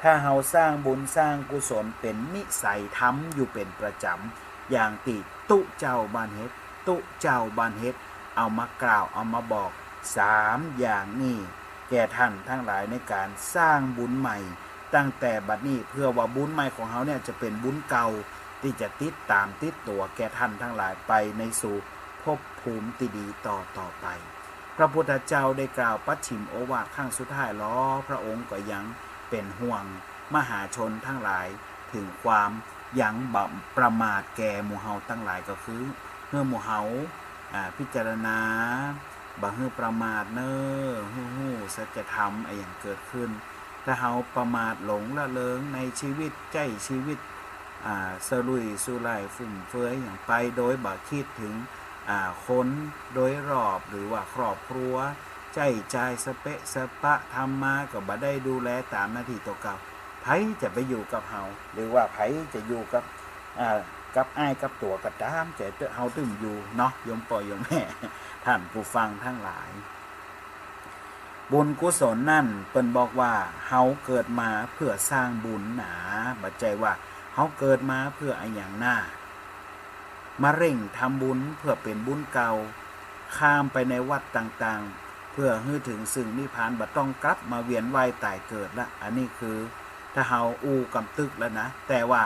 ถ้าเฮาสร้างบุญสร้างกุศลเป๋นนิสัย ทำอยู่เป๋นประจ๋ำ อย่างตี้ตุ๊เจ้าบ่าเฮ็ด ตุ๊เจ้าบ่าเฮ็ด เอามากล่าว เอามาบอก สามอย่างนี้ แก่ท่านตังหลายในก๋านสร้างบุญใหม่ ตั้งแต่บัดนี้ เพื่อว่าบุญใหม่ของเฮาเนี่ยจะเป๋นบุญเก่า ตี้จะติดต๋ามติดตั๋วแก่ท่านตังหลายไปในสู่ภพภูมิตี้ดีต่อต่อไป พระพุทธเจ้าได้กล่าวปัจฉิมโอวาทครั้งสุดท้ายลอ พระองค์ก็ยังเป๋นห่วงมหาชนตังหลาย เถิงความยังบ่ประมาทแก่หมู่เฮาตังหลาย ก็คือหื้อหมู่เฮา อ่า พิจารณา บ่หื้อประมาทเน่อ หื้อฮู้สัจธรรมอะหยังเกิดขึ้น ถ้าเฮาประมาทหลงละเลิงในชีวิต ใจ๊ชีวิต อ่า สุรุ่ยสุร่ายฟุ่มเฟือยหยังไป โดยบ่คิดเถิง อ่า คนโดยรอบ หรือว่าครอบครัว ใจ๊จ่ายสะเปะสะปะ ทำมาก็บ่ได้ดูแลต๋ามหน้าตี้ตั๋วเก่า ใผจะไปอยู่กับเฮา หรือว่าใผจะอยู่กับ อ่า กับอ้ายกับตั๋วก็ต๋าม แต่เฮาตึงอยู่เนาะ โยมป้อโยมแม่ ท่านผู้ฟังตังหลาย บุญกุศลนั้นเปิ้นบอกว่า เฮาเกิดมาเพื่อสร้างบุญหนา บ่ใจ้ว่าเฮาเกิดมาเพื่ออะหยังหน้า มาเร่งทำบุญเพื่อเป๋นบุญเก่า ข้ามไปในวัฏต่างๆ เพื่อหื้อเถิงซึ่งนิพพาน บ่ต้องกลับมาเวียนว่ายต๋ายเกิดละ อันนี้คือถ้าเฮาอู้กำตึกแล้วนะ แต่ว่า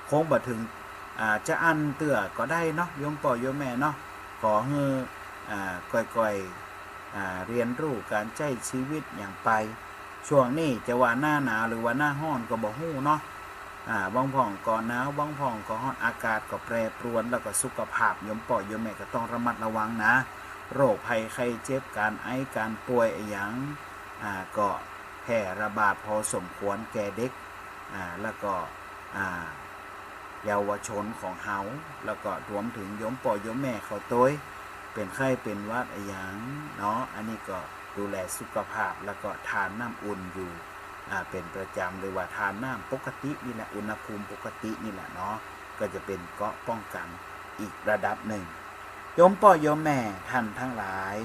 คงบ่เถิง อ่า จะอั้นเตื้อก็ได้เนาะ โยมป้อโยมแม่เนาะ ขอหื้อ อ่า ก้อยๆ อ่า เฮียนฮู้ก๋านใจ๊ชีวิตหยังไป ช่วงนี้จะว่าหน้าหนาวหรือว่าหน้าฮ้อนก็บ่ฮู้เนาะ อ่า บางพ่องก็หนาว บางพ่องก็ฮ้อน อากาศก็แปรปรวน แล้วก็สุขภาพโยมป้อโยมแม่ก็ต้องระมัดระวังนะ โรคภัยไข้เจ็บ ก๋านไอ ก๋านป่วยอะหยัง อ่า ก็แพร่ระบาดพอสมควรแก่เด็ก อ่า แล้วก็ อ่า เยาวชนของเฮา แล้วก็รวมเถิงโยมป้อโยมแม่เขาตวย เป๋นไข้เป๋นหวัดอะหยังเนาะ อันนี้ก็ดูแลสุขภาพ แล้วก็ทานน้ำอุ่นอยู่ อ่า เป๋นประจ๋ำ หรือว่าทานน้ำปกตินี่แหละ อุณหภูมิปกตินี่แหละเนาะ ก็จะเป๋นเกราะป้องกั๋นอีกระดับนึ่ง โยมป้อโยมแม่ท่านตังหลาย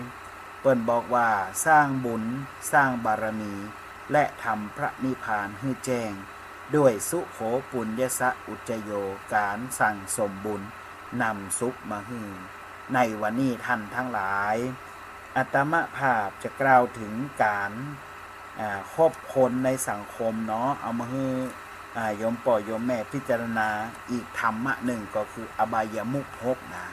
เปิ้นบอกว่าสร้างบุญ สร้างบารมี และทำพระนิพพานหื้อแจ้ง ด้วยสุโขปุญญสะอุจจโย ก๋านสั่งสมบุญนำสุขมาหื้อ ในวันนี้ท่านตังหลาย อาตมาภาพจะกล่าวเถิงก๋าน อ่า คบคนในสังคมเนาะ เอามาหื้อ อ่า โยมป้อโยมแม่พิจารณาอีกธรรมะนึ่ง ก็คืออบายมุขหกนะ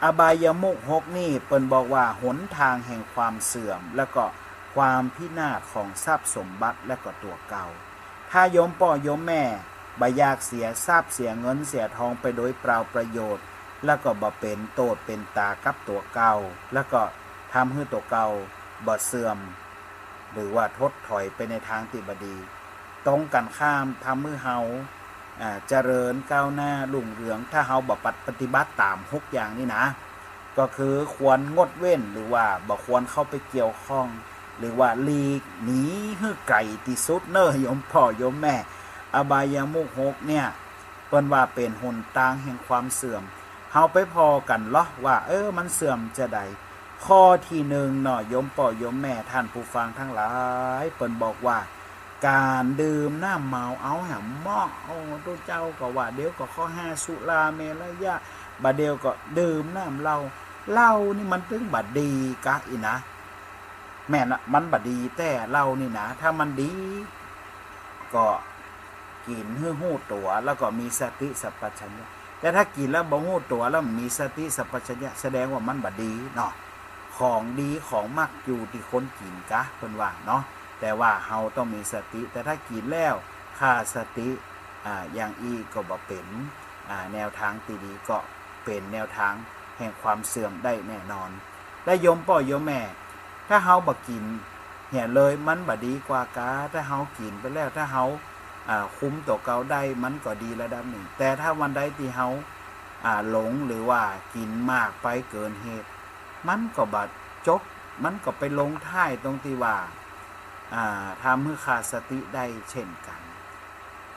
อบายมุขหกนี่เปิ้นบอกว่าหนตางแห่งความเสื่อม แล้วก็ความพินาศของทรัพย์สมบัติและก็ตั๋วเก่า ถ้าโยมป้อโยมแม่บ่อยากเสียทรัพย์เสียเงินเสียทองไปโดยเปล่าประโยชน์ แล้วก็บ่เป๋นโต้ษเป๋นตากับตั๋วเก่า แล้วก็ทำหื้อตั๋วเก่าบ่เสื่อม หรือว่าถดถอยไปในตางตี้บ่ดี ตรงกั๋นข้าม ทำหื้อเฮา อ่า เจริญก้าวหน้ารุ่งเรือง ถ้าเฮาบ่ปฏิบัติต๋ามหกอย่างนี้นะ ก็คือควรงดเว้น หรือว่าบ่ควรเข้าไปเกี่ยวข้อง หรือว่าหลีกหนีหื้อไก๋ตี้สุดเน่อ โยมป้อโยมแม่ อบายมุขหกเนี่ย เปิ้นว่าเป๋นหนตางแห่งความเสื่อม เฮาไปผ่อกั๋นลอว่า เออ มันเสื่อมจาใด ข้อตี้นึ่งเนาะ โยมป้อโยมแม่ท่านผู้ฟังตังหลาย เปิ้นบอกว่า ก๋านดื่มน้ำเมาเอาแหมเมาะ โอ้ ตุ๊เจ้าก็ว่า เดี๋ยวก็ข้อห้าสุราเมรยะ บ่าเดี่ยวก็ดื่มน้ำเหล้า เหล้านี่มันตึงบ่ดีกะอี้นะ แม่นละ มันบ่ดีแต๊ เหล้านี่นะ ถ้ามันดี ก็กิ๋นหื้อฮู้ตั๋ว แล้วก็มีสติสัมปชัญญะ แต่ถ้ากิ๋นแล้วบ่ฮู้ตั๋ว แล้วบ่มีสติสัมปชัญญะ แสดงว่ามันบ่ดีเนาะ ของดีของมักอยู่ตี้คนกิ๋นกะ เปิ้นว่าเนาะ แต่ว่าเฮาต้องมีสติ แต่ถ้ากิ๋นแล้วขาดสติ อ่า อย่างอี้ก็บ่เป๋น อ่า แนวตางตี้ดี ก็เป๋นแนวตางแห่งความเสื่อมได้แน่นอน และโยมป้อโยมแม่ ถ้าเฮาบ่กิ๋นเหียเลย มันบ่ดีกว่ากา ถ้าเฮากิ๋นไปแล้ว ถ้าเฮา อ่า คุมตั๋วเก่าได้ มันก็ดีระดับนึ่ง แต่ถ้าวันใดตี้เฮา อ่า หลง หรือว่ากิ๋นมากไปเกินเหตุ มันก็บ่จบ มันก็ไปลงท้ายตรงตี้ว่า อ่า ทำหื้อขาดสติได้เช่นกั๋น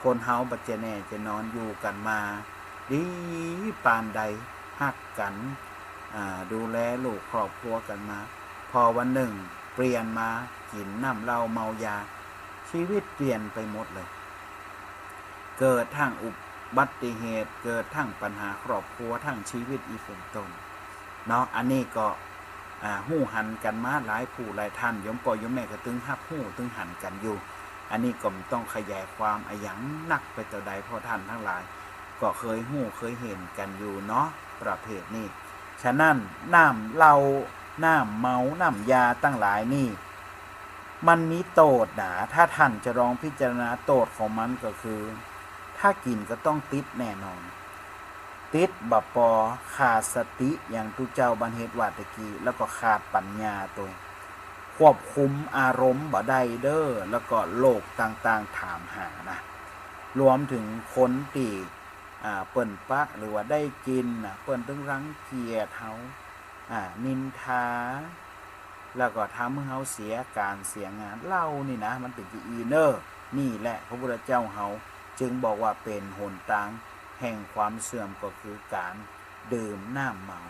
คนเฮาบ่จะแน่จะนอน อยู่กั๋นมาดีปานใด ฮักกั๋น อ่า ดูแลลูกครอบครัวกั๋นมา พอวันนึ่งเปลี่ยนมากิ๋นน้ำเหล้าเมายา ชีวิตเปลี่ยนไปหมดเลย เกิดตึงอุบัติเหตุ เกิดตึงปัญหาครอบครัว ตึงชีวิตอี้เป๋นต้น เนาะ อันนี้ก็ อ่า ฮู้หันกั๋นมาหลายผู้หลายต้าน โยมป้อโยมแม่ก็ตึงฮับฮู้ตึงหันกั๋นอยู่ อันนี้ก็บ่ต้องขยายความอะหยังนักไปเต้าใด เพราะต้านตังหลายก็เกยฮู้เกยหันกั๋นอยู่เนาะ ประเภทนี้ ฉะนั้นน้ำเหล้า น้ำเมา น้ำยาตังหลายนี่ มันมีโต้ษนะ ถ้าต้านจะลองพิจารณาโต้ษของมันก็คือ ถ้ากิ๋นก็ต้องติดแน่นอน ติดบ่ปอ ขาดสติ อย่างตุ๊เจ้าบันเฮ็ดว่าตะกี้ แล้วก็ขาดปั๋ญญาตวย ควบคุมอารมณ์บ่ได้เด้อ แล้วก็โรคต่างๆ ถามหานะ รวมเถิงคนตี้ อ่า เปิ้นปะหรือว่าได้กิ๋นน่ะ เปิ้นตึงรังเกียจเฮา อ่า นินทา แล้วก็ทำหื้อเฮาเสียก๋านเสียงาน เหล้านี่นะ มันเป๋นจาอี้เน่อ นี่แหละพระพุทธเจ้าเฮาจึงบอกว่าเป๋นหนตางแห่งความเสื่อม ก็คือก๋านดื่มน้ำเมา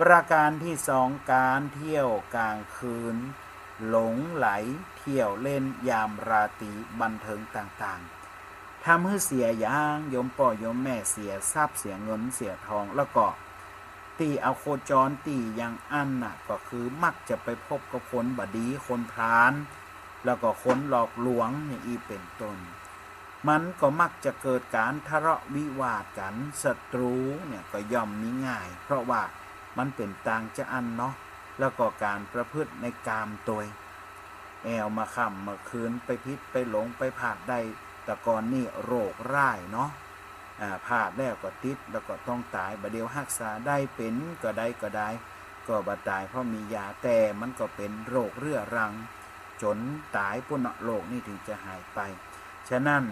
ประการตี้สอง ก๋านเที่ยวก๋างคืน หลงใหลเที่ยวเล่นยามราตรี บันเทิงต่างๆ ทำหื้อเสียอย่างโยมป้อโยมแม่ เสียทรัพย์ เสียเงิน เสียทอง แล้วก็ตี้อโคจรตี้ยังอั้นน่ะ ก็คือมักจะไปพบกับคนบ่ดี คนพาล แล้วก็คนหลอกลวงอย่างอี้เป๋นต้น มันก็มักจะเกิดก๋านทะเลาะวิวาทกั๋น ศัตรูเนี่ยก็ย่อมมีง่าย เพราะว่ามันเป๋นตางจาอั้นเนาะ แล้วก็ก๋านประพฤติในกามตวย แอ่วมาค่ำมาคืน ไปผิดไปหลงไปพลาดได้ แต่ก่อนนี่โรคร้ายเนาะ อ่า พลาดแล้วก็ติด แล้วก็ต้องต๋าย บ่าเดี่ยวฮักษาได้ เป๋นก็ได้ก็ได้ ก็บ่ต๋ายเพราะมียา แต่มันก็เป๋นโรคเรื้อรัง จ๋นต๋ายปุ้นเนาะ โรคนี่ถึงจะหายไป ฉะนั้น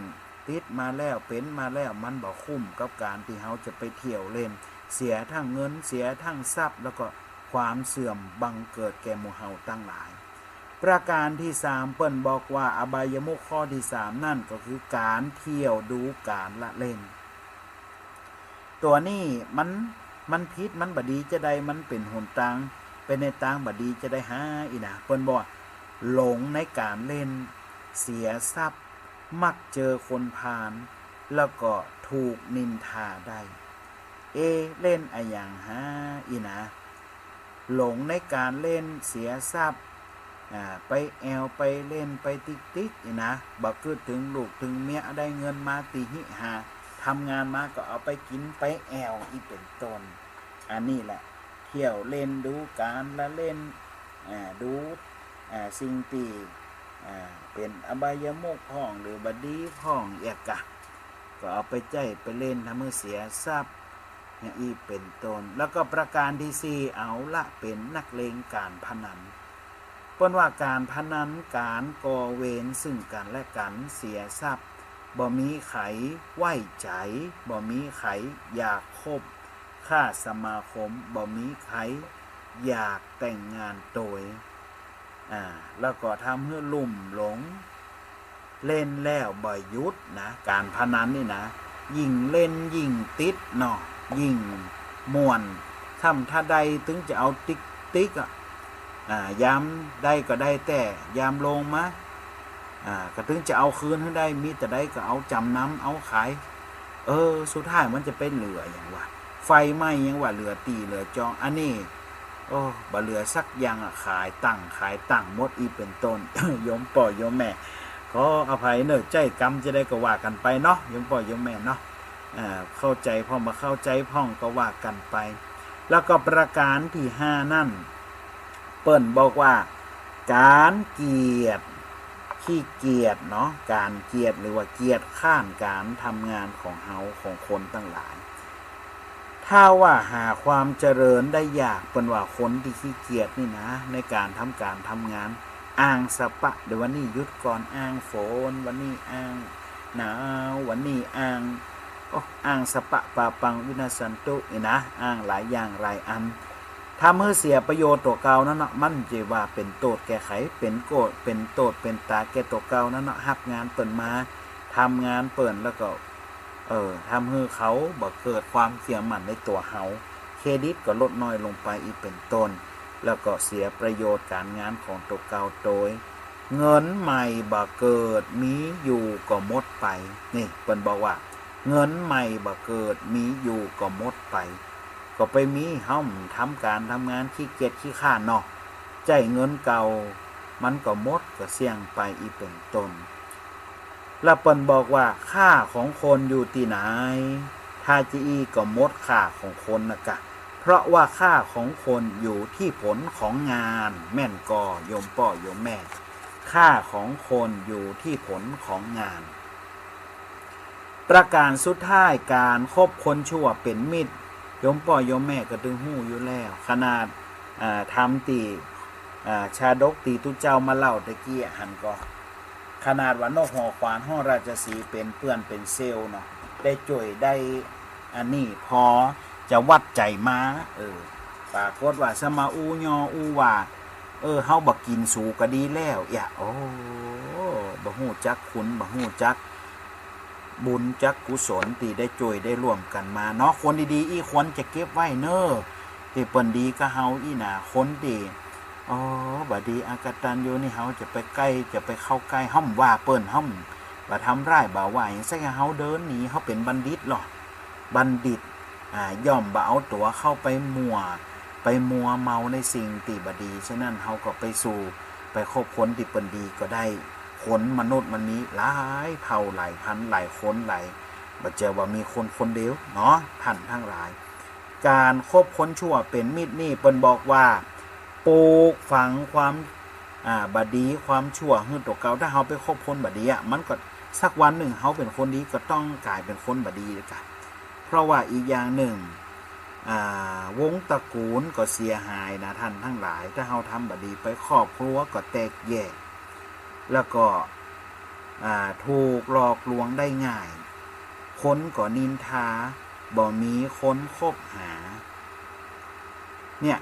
ติดมาแล้ว เป๋นมาแล้ว มันบ่คุ้มกับก๋านตี้เฮาจะไปเที่ยวเล่น เสียทั้งเงิน เสียทั้งทรัพย์ แล้วก็ความเสื่อมบังเกิดแก่หมู่เฮาตังหลาย ประการตี้สาม เปิ้นบอกว่าอบายมุขข้อตี้สามนั่นก็คือก๋านเที่ยวดูก๋านละเล่น ตั๋วนี้มัน มันผิด มันบ่ดีจาใด มันเป๋นหนตาง เป๋นในตางบ่ดีจาใดหาอี้นะ เปิ้นบอกว่าหลงในก๋านเล่น เสียทรัพย์ มักเจอคนพาล แล้วก็ถูกนินทาได้ เอ๊ะ เล่นอะหยังหาอี้นะ หลงในก๋านเล่น เสียทรัพย์ อ่า ไปแอ่วไปเล่นไปติ๊กๆ อี้นะ บ่กึ๊ดเถิงลูกเถิงเมีย ได้เงินมาตี้หิหา ทำงานมาก็เอาไปกิ๋นไปแอ่วอี้เป๋นต้น อันนี้แหละ เที่ยวเล่นดูก๋านละเล่น อ่า ดู อ่า สิ่งตี้ อ่า เป๋นอบายมุขพ่อง หรือบ่ดีพ่องเอียกะ ก็เอาไปใจ๊ไปเล่น ทำหื้อเสียทรัพย์ อย่างอี้เป๋นต้น แล้วก็ประการตี้สี่ เอาละ เป๋นนักเลงก๋านพนัน เปิ้นว่าก๋านพนัน ก๋านก่อเวรซึ่งกั๋นและกั๋น เสียทรัพย์ บ่มีใผไว้ใจ๋ บ่มีใผอยากคบค้าสมาคม บ่มีใผอยากแต่งงานตวย อ่า แล้วก็ทำหื้อลุ่มหลง เล่นแล้วบ่หยุดนะ ก๋านพนันนี่นะ ยิ่งเล่นยิ่งติดเนาะ ยิ่งม่วน ถ้ำถ้าใดตึงจะเอาติ๊กๆ อะ อ่า ยามได้ก็ได้แต๊ ยามลงมา อ่า ก็ตึงจะเอาคืนหื้อได้ มีตะใดก็เอาจ๋ำนำ เอาขาย เออ สุดท้ายมันจะไปเหลือหยังวะ ไฟไหม้หยังวะ เหลือตี้เหลือจอง อันนี้ โอ้ บ่เหลือสักอย่างอะ ขายตัง ขายตังหมดอี้เป๋นต้น โยมป้อโยมแม่ ขออภัยเน่อ ใจ๊กำจาใดก็ว่ากั๋นไปเนาะ โยมป้อโยมแม่เนาะ อ่า เข้าใจ๋พ่องบ่เข้าใจ๋พ่องก็ว่ากั๋นไป แล้วก็ประการตี้ห้านั่น เปิ้นบอกว่า ก๋านเกียจ ขี้เกียจเนาะ ก๋านเกียจหรือว่าเกียจคร้านก๋านทำงานของเฮา ของคนตังหลาย ถ้าว่าหาความเจริญได้ยาก เปิ้นว่าคนตี้ขี้เกียจนี่นะ ในก๋านทำก๋านทำงาน อ้างสะปะ เดี๋ยววันนี้หยุดก่อน อ้างฝน วันนี้อ้างหนาว วันนี้อ้าง โอ้ อ้างสะปะปาปังวินาสสันตุนี่นะ อ้างหลายอย่างหลายอัน ทำหื้อเสียประโยชน์ตั๋วเก่านั้นเนาะ มันจะว่าเป๋นโต้ษแก่ใผ เป๋นโก้ เป๋นโต้ษเป๋นต๋าแก่ตั๋วเก่านั้นเนาะ ฮับงานเปิ้นมา ทำงานเปิ้น แล้วก็ เออ ทำหื้อเขาบ่เกิดความเจื้อมั่นในตั๋วเฮา เครดิตก็ลดน้อยลงไปอี้เป๋นต้น แล้วก็เสียประโยชน์ก๋านงานของตั๋วเก่าโตย เงินใหม่บ่เกิด มีอยู่ก็หมดไป นี่เปิ้นบอกว่า เงินใหม่บ่เกิด มีอยู่ก็หมดไป ก็ไปมีเฮาทำก๋านทำงานขี้เกียจขี้คร้านเนาะ ใจ๊เงินเก่า มันก็หมดก็เสี้ยงไปอี้เป๋นต้น แล้วเปิ้นบอกว่า ค่าของคนอยู่ตี้ไหน ถ้าจาอี้ก็หมดค่าของคนนะกะ เพราะว่าค่าของคนอยู่ตี้ผลของงาน แม่นก่อ โยมป้อโยมแม่ ค่าของคนอยู่ตี้ผลของงาน ประการสุดท้าย ก๋านคบคนชั่วเป๋นมิตร โยมป้อโยมแม่ก็ตึงฮู้อยู่แล้ว ขนาด อ่า ธรรมตี้ อ่า ชาดกตี้ตุ๊เจ้ามาเล่าตะกี้หั้นก่อ ขนาดว่านกหัวขวานฮ้องราชสีห์เป๋นเปื้อนเป๋นเซลล์เนาะ ได้จ้วยได้ อันนี้ปอจะวัดใจ๋มา เออ ปรากฏว่าสะมาอู้ย่ออู้ว่า เออ เฮาบ่กิ๋นสูก็ดีแล้ว เอียะ โอ้ บ่ฮู้จักคุณ บ่ฮู้จักบุญจักกุศลตี้ได้จ้วยได้ร่วมกั๋นมาเนาะ คนดีๆ อี้ควรจะเก็บไว้เน่อ ตี้เปิ้นดีกับเฮาอี้นา คนตี้ อ๋อ บ่ดี อกตัญญูนี่ เฮาจะไปใก้ จะไปเข้าใก้ ห้ามว่าเปิ้น ห้ามบ่ทำร้าย บ่ว่าหยังสักอย่าง เฮาเดินหนี เฮาเป๋นบัณฑิตลอ บัณฑิต อ่า ย่อมบ่เอาตั๋วเข้าไปมั่ว ไปมัวเมาในสิ่งตี้บ่ดี ฉะนั้นเฮาก็ไปสู่ ไปคบคนตี้เปิ้นดีก็ได้ คนมนุษย์มันมีหลายเผ่าหลายพันธุ์ หลายคนหลาย บ่ใจ้ว่ามีคนคนเดียวเนาะ ท่านตังหลาย ก๋านคบคนชั่วเป๋นมิตรนี่เปิ้นบอกว่า ปลูกฝังความ อ่า บ่ดี ความชั่วหื้อตั๋วเก่า ถ้าเฮาไปคบคนบ่ดีอะ มันก็สักวันนึ่งเฮาเป๋นคนดีก็ต้องก๋ายเป๋นคนบ่ดีเลยกะ เพราะว่าอีกอย่างนึ่ง อ่า วงตระกูลก็เสียหายนะท่านตังหลาย ถ้าเฮาทำบ่ดีไป ครอบครัวก็แตกแยก แล้วก็ อ่า ถูกหลอกลวงได้ง่าย คนก็นินทา บ่มีคนคบหา เนี่ย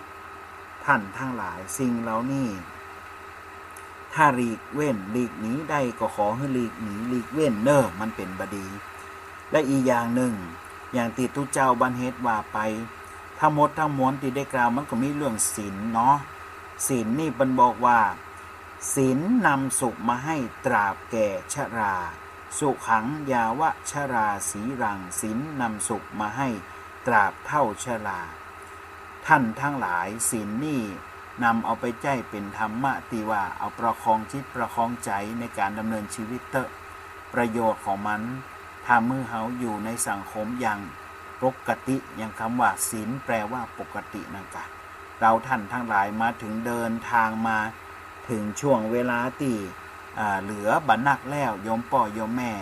ท่านตังหลาย สิ่งเหล่านี้ ถ้าหลีกเว้น หลีกหนีได้ก็ขอหื้อหลีกหนี หลีกเว้นเน่อ มันเป๋นบ่ดี และอีกอย่างนึ่ง อย่างตี้ตุ๊เจ้าบรรเหตุว่าไป ทั้งหมดทั้งมวลตี้ได้กล่าว มันก็มีเรื่องศีลเนาะ ศีลนี่เปิ้นบอกว่า ศีลนำสุขมาให้ตราบแก่ชรา สุขังยาวะชราสีลัง ศีลนำสุขมาให้ตราบเฒ่าชรา ท่านตังหลาย ศีลนี่นำเอาไปใจ๊เป๋นธรรมะตี้ว่าเอาประคองจิตประคองใจ๋ในก๋านดำเนินชีวิตเต๊อะ ประโยชน์ของมัน ทำหื้อเฮาอยู่ในสังคมอย่างปกติ อย่างกำว่าศีลแปลว่าปกตินั่นกะ เฮาท่านตังหลายมาเถิง เดินตางมาเถิงช่วงเวลาตี้ อ่า เหลือบ่นักแล้ว โยมป้อโยมแม่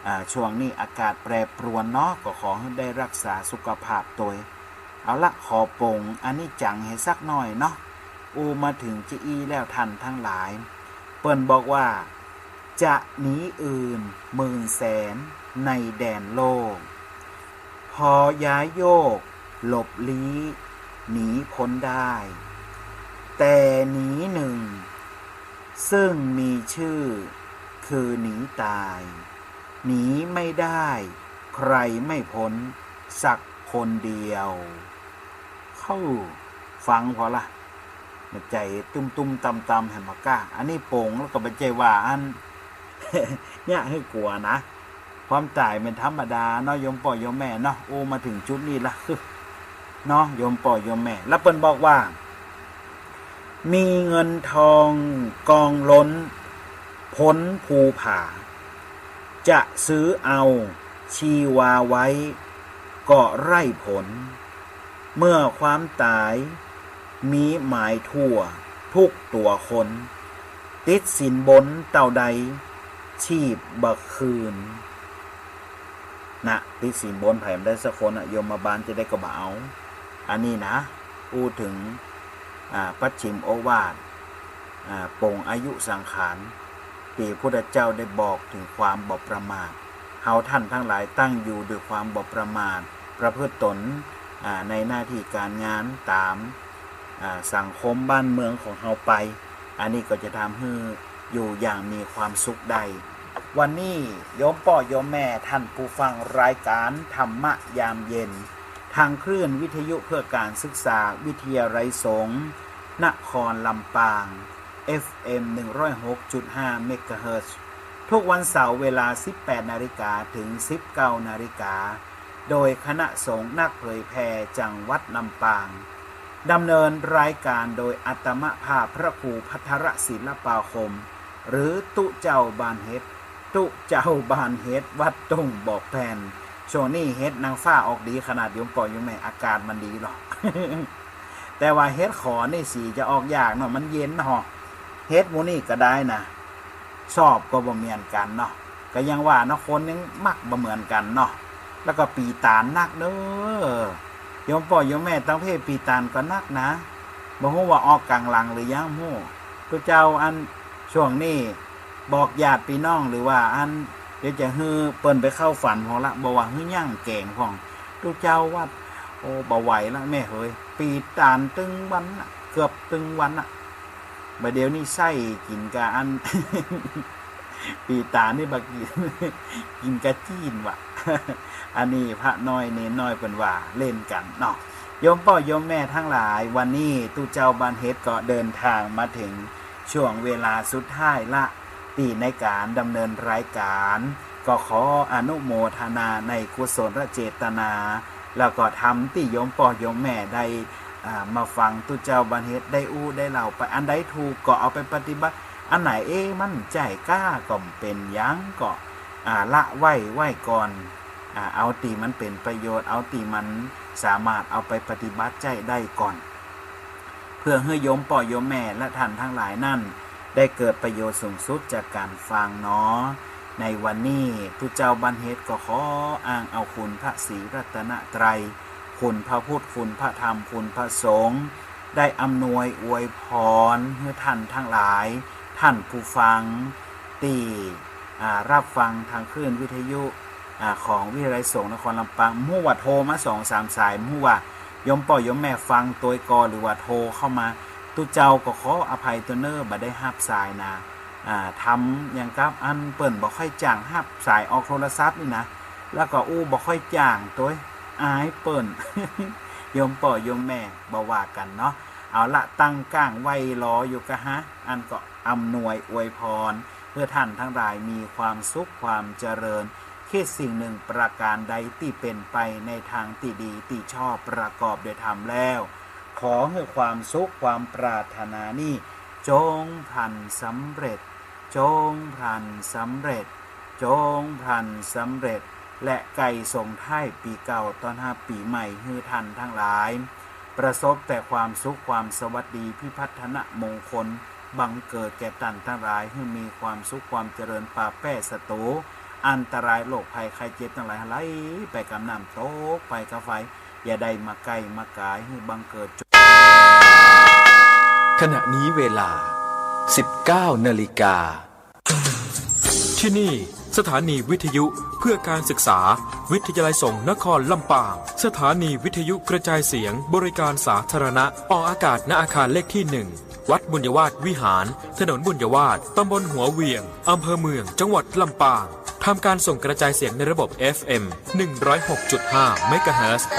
อ่า ช่วงนี้อากาศแปรปรวนเนาะ ก็ขอหื้อได้ฮักษาสุขภาพตวย เอาละ ขอป๋งอนิจจังหื้อสักหน้อยเนาะ อู้มาเถิงจาอี้แล้วท่านตังหลาย เปิ้นบอกว่า จะหนีอื่นหมื่นแสนในแดนโลก พอย้ายโยกหลบลี้หนีพ้นได้ แต่หนีหนึ่งซึ่งมีชื่อคือหนีตาย หนีไม่ได้ใครไม่พ้นสักคนเดียว เข้าฟังพอละ บ่ใจ้ตุ้มๆ ต่ำๆ แหมก้า อันนี้ป๋งแล้วก็บ่ใจ้ว่าอัน เยียะหื้อกั๋วนะ ความต๋ายเป๋นธรรมดาเนาะ โยมป้อโยมแม่เนาะ อู้มาเถิงจุดนี้ละ เนาะ โยมป้อโยมแม่ แล้วเปิ้นบอกว่า มีเงินทองกองล้นพ้นภูผา จะซื้อเอาชีวาไว้ก็ไร้ผล เมื่อความต๋ายมีหมายทั่วทุกตั๋วคน ติดสินบนเต้าใดชีพบ่คืน นะ ติดสินบนใผบ่ได้สักคนอะ ยมบาลจะได้ก็บ่เอา อันนี้นะ อู้เถิง อ่า ปัจฉิมโอวาท อ่า ป๋งอายุสังขาร ตี้พุทธเจ้าได้บอกเถิงความบ่ประมาท เฮาท่านตังหลายตั้งอยู่ด้วยความบ่ประมาท ประพฤติตน อ่า ในหน้าตี้ก๋านงานต๋าม อ่า สังคมบ้านเมืองของเฮาไป อันนี้ก็จะทำหื้ออยู่อย่างมีความสุขได้ วันนี้โยมป้อโยมแม่ท่านผู้ฟังรายก๋านธรรมะยามเย็น ตางคลื่นวิทยุเพื่อก๋านศึกษาวิทยาลัยสงฆ์นครลำปาง เอฟเอ็ม หนึ่งร้อยหกจุดห้า เมกะเฮิรตซ์ ทุกวันเสาร์เวลา สิบแปดนาฬิกา เถิง สิบเก้านาฬิกา โดยคณะสงฆ์นักเผยแผ่จังหวัดลำปาง ดำเนินรายก๋านโดยอาตมาภาพพระครูภัทรศิลปาคม หรือตุ๊เจ้าบ้านเฮ็ด ตุ๊เจ้าบ้านเฮ็ด วัดตุ้งบ่อแป้น ช่วงนี้เฮ็ดนางฟ้าออกดีขนาด โยมป้อโยมแม่ อากาศมันดีหรอก แต่ว่าเฮ็ดขอนี่สีจะออกยากเนาะ มันเย็นเนาะ เฮ็ดหมู่นี้ก็ได้นะ ชอบก็บ่เหมือนกั๋นเนาะ ก็ยังว่าเนาะ คนยังมักบ่เหมือนกั๋นเนาะ แล้วก็ปี๋ตานนักเด้อ โยมป้อโยมแม่ตังเพศปี๋ตานก็นักนะ บ่ฮู้ว่าออกก๋างหลังหรือยังฮู้ ตุ๊เจ้าอันช่วงนี้บอกญาติปี้น้องหรือว่าอัน เดี๋ยวจะหื้อเปิ้นไปเข้าฝันพ่องละ บ่ว่าหื้อยั้งแก๋งพ่อง ตุ๊เจ้าว่า โอ้ บ่ไหวละแม่เหย ปี๋ต๋านตึงวันน่ะ เกือบตึงวันน่ะ บ่าเดี่ยวนี้ใส้กิ๋นกะอัน ปี๋ต๋านนี่บ่ากิ๋น กิ๋นกะจี๊นว่ะ อันนี้พระน้อยเณรน้อยเปิ้นว่าเล่นกั๋นเนาะ โยมป้อโยมแม่ตังหลาย วันนี้ตุ๊เจ้าบ้านเฮ็ดก็เดินตางมาเถิงช่วงเวลาสุดท้ายละ ตี้ในก๋านดำเนินรายก๋าน ก็ขออนุโมทนาในกุศลเจตนา แล้วก็ธรรมตี้โยมป้อโยมแม่ได้ อ่า มาฟังตุ๊เจ้าบ้านเฮ็ดได้อู้ได้เล่าไป อันใดถูกก็เอาไปปฏิบัติ อันไหน เอ๊ะ มันใจ้ก้าก็บ่เป๋นหยัง ก็ อ่า ละไว้ ไว้ก่อน อ่า เอาตี้มันเป๋นประโยชน์ เอาตี้มันสามารถเอาไปปฏิบัติใจ๊ได้ก่อน เพื่อหื้อโยมป้อโยมแม่และต้านตังหลายนั้น ได้เกิดประโยชน์สูงสุดจากก๋านฟังเนาะ ในวันนี้ตุ๊เจ้าบ้านเฮ็ดก็ขออ้างเอาคุณพระศรีรัตนตรัย คุณพระพุทธ คุณพระธรรม คุณพระสงฆ์ ได้อำนวยอวยพรหื้อต้านตังหลาย ต้านผู้ฟัง ตี้ อ่า ฮับฟังตางคลื่นวิทยุ อ่า ของวิทยาลัยสงฆ์นครลำปาง บ่ฮู้ว่าโทรมาสองสามสาย บ่ฮู้ว่าโยมป้อโยมแม่ฟังตวยก่อ หรือว่าโทรเข้ามา ตุ๊เจ้าก็ขออภัยตวยเน่อ บ่ได้ฮับสายนะ อ่า ทำอย่างกับอันเปิ้นบ่ค่อยจ้างฮับสายออกโทรศัพท์นี่นะ แล้วก็อู้บ่ค่อยจ้างตวย อายเปิ้น โยมป้อโยมแม่บ่ว่ากั๋นเนาะ เอาละ ตั้งก้างไว้รออยู่กะฮะ อันก็อำนวยอวยพร หื้อต้านตังหลายมีความสุขความเจริญ คิดสิ่งหนึ่งประก๋านใดตี้เป๋นไปในตางตี้ดีตี้ชอบประกอบโดยธรรมแล้ว ขอหื้อความสุขความปรารถนานี้ จงพลันสำเร็จ จงพลันสำเร็จ จงพลันสำเร็จ และใก้ส่งท้ายปี๋เก่าต้อนฮับปี๋ใหม่ หื้อต้านตังหลาย ประสบแต่ความสุขความสวัสดี พิพัฒนมงคล บังเกิดแก่ต้านตังหลาย หื้อมีความสุขความเจริญ ปราบแป้ศัตรู อันตรายโรคภัยไข้เจ็บตังหลาย ไหลไปกำน้ำ ตกไปกำไฟ อย่าได้มาใก้มาก๋าย หื้อบังเกิด ขณะนี้เวลา สิบเก้านาฬิกา ที่นี่ สถานีวิทยุเพื่อการศึกษา วิทยาลัยสงฆ์นครลำปาง สถานีวิทยุกระจายเสียงบริการสาธารณะ ออกอากาศ ณ อาคารเลขที่หนึ่ง วัดบุญยวาสวิหาร ถนนบุญยวาส ตำบลหัวเหวียง อำเภอเมือง จังหวัดลำปาง ทำการส่งกระจายเสียงในระบบ เอฟเอ็ม หนึ่งร้อยหกจุดห้า เมกะเฮิรตซ์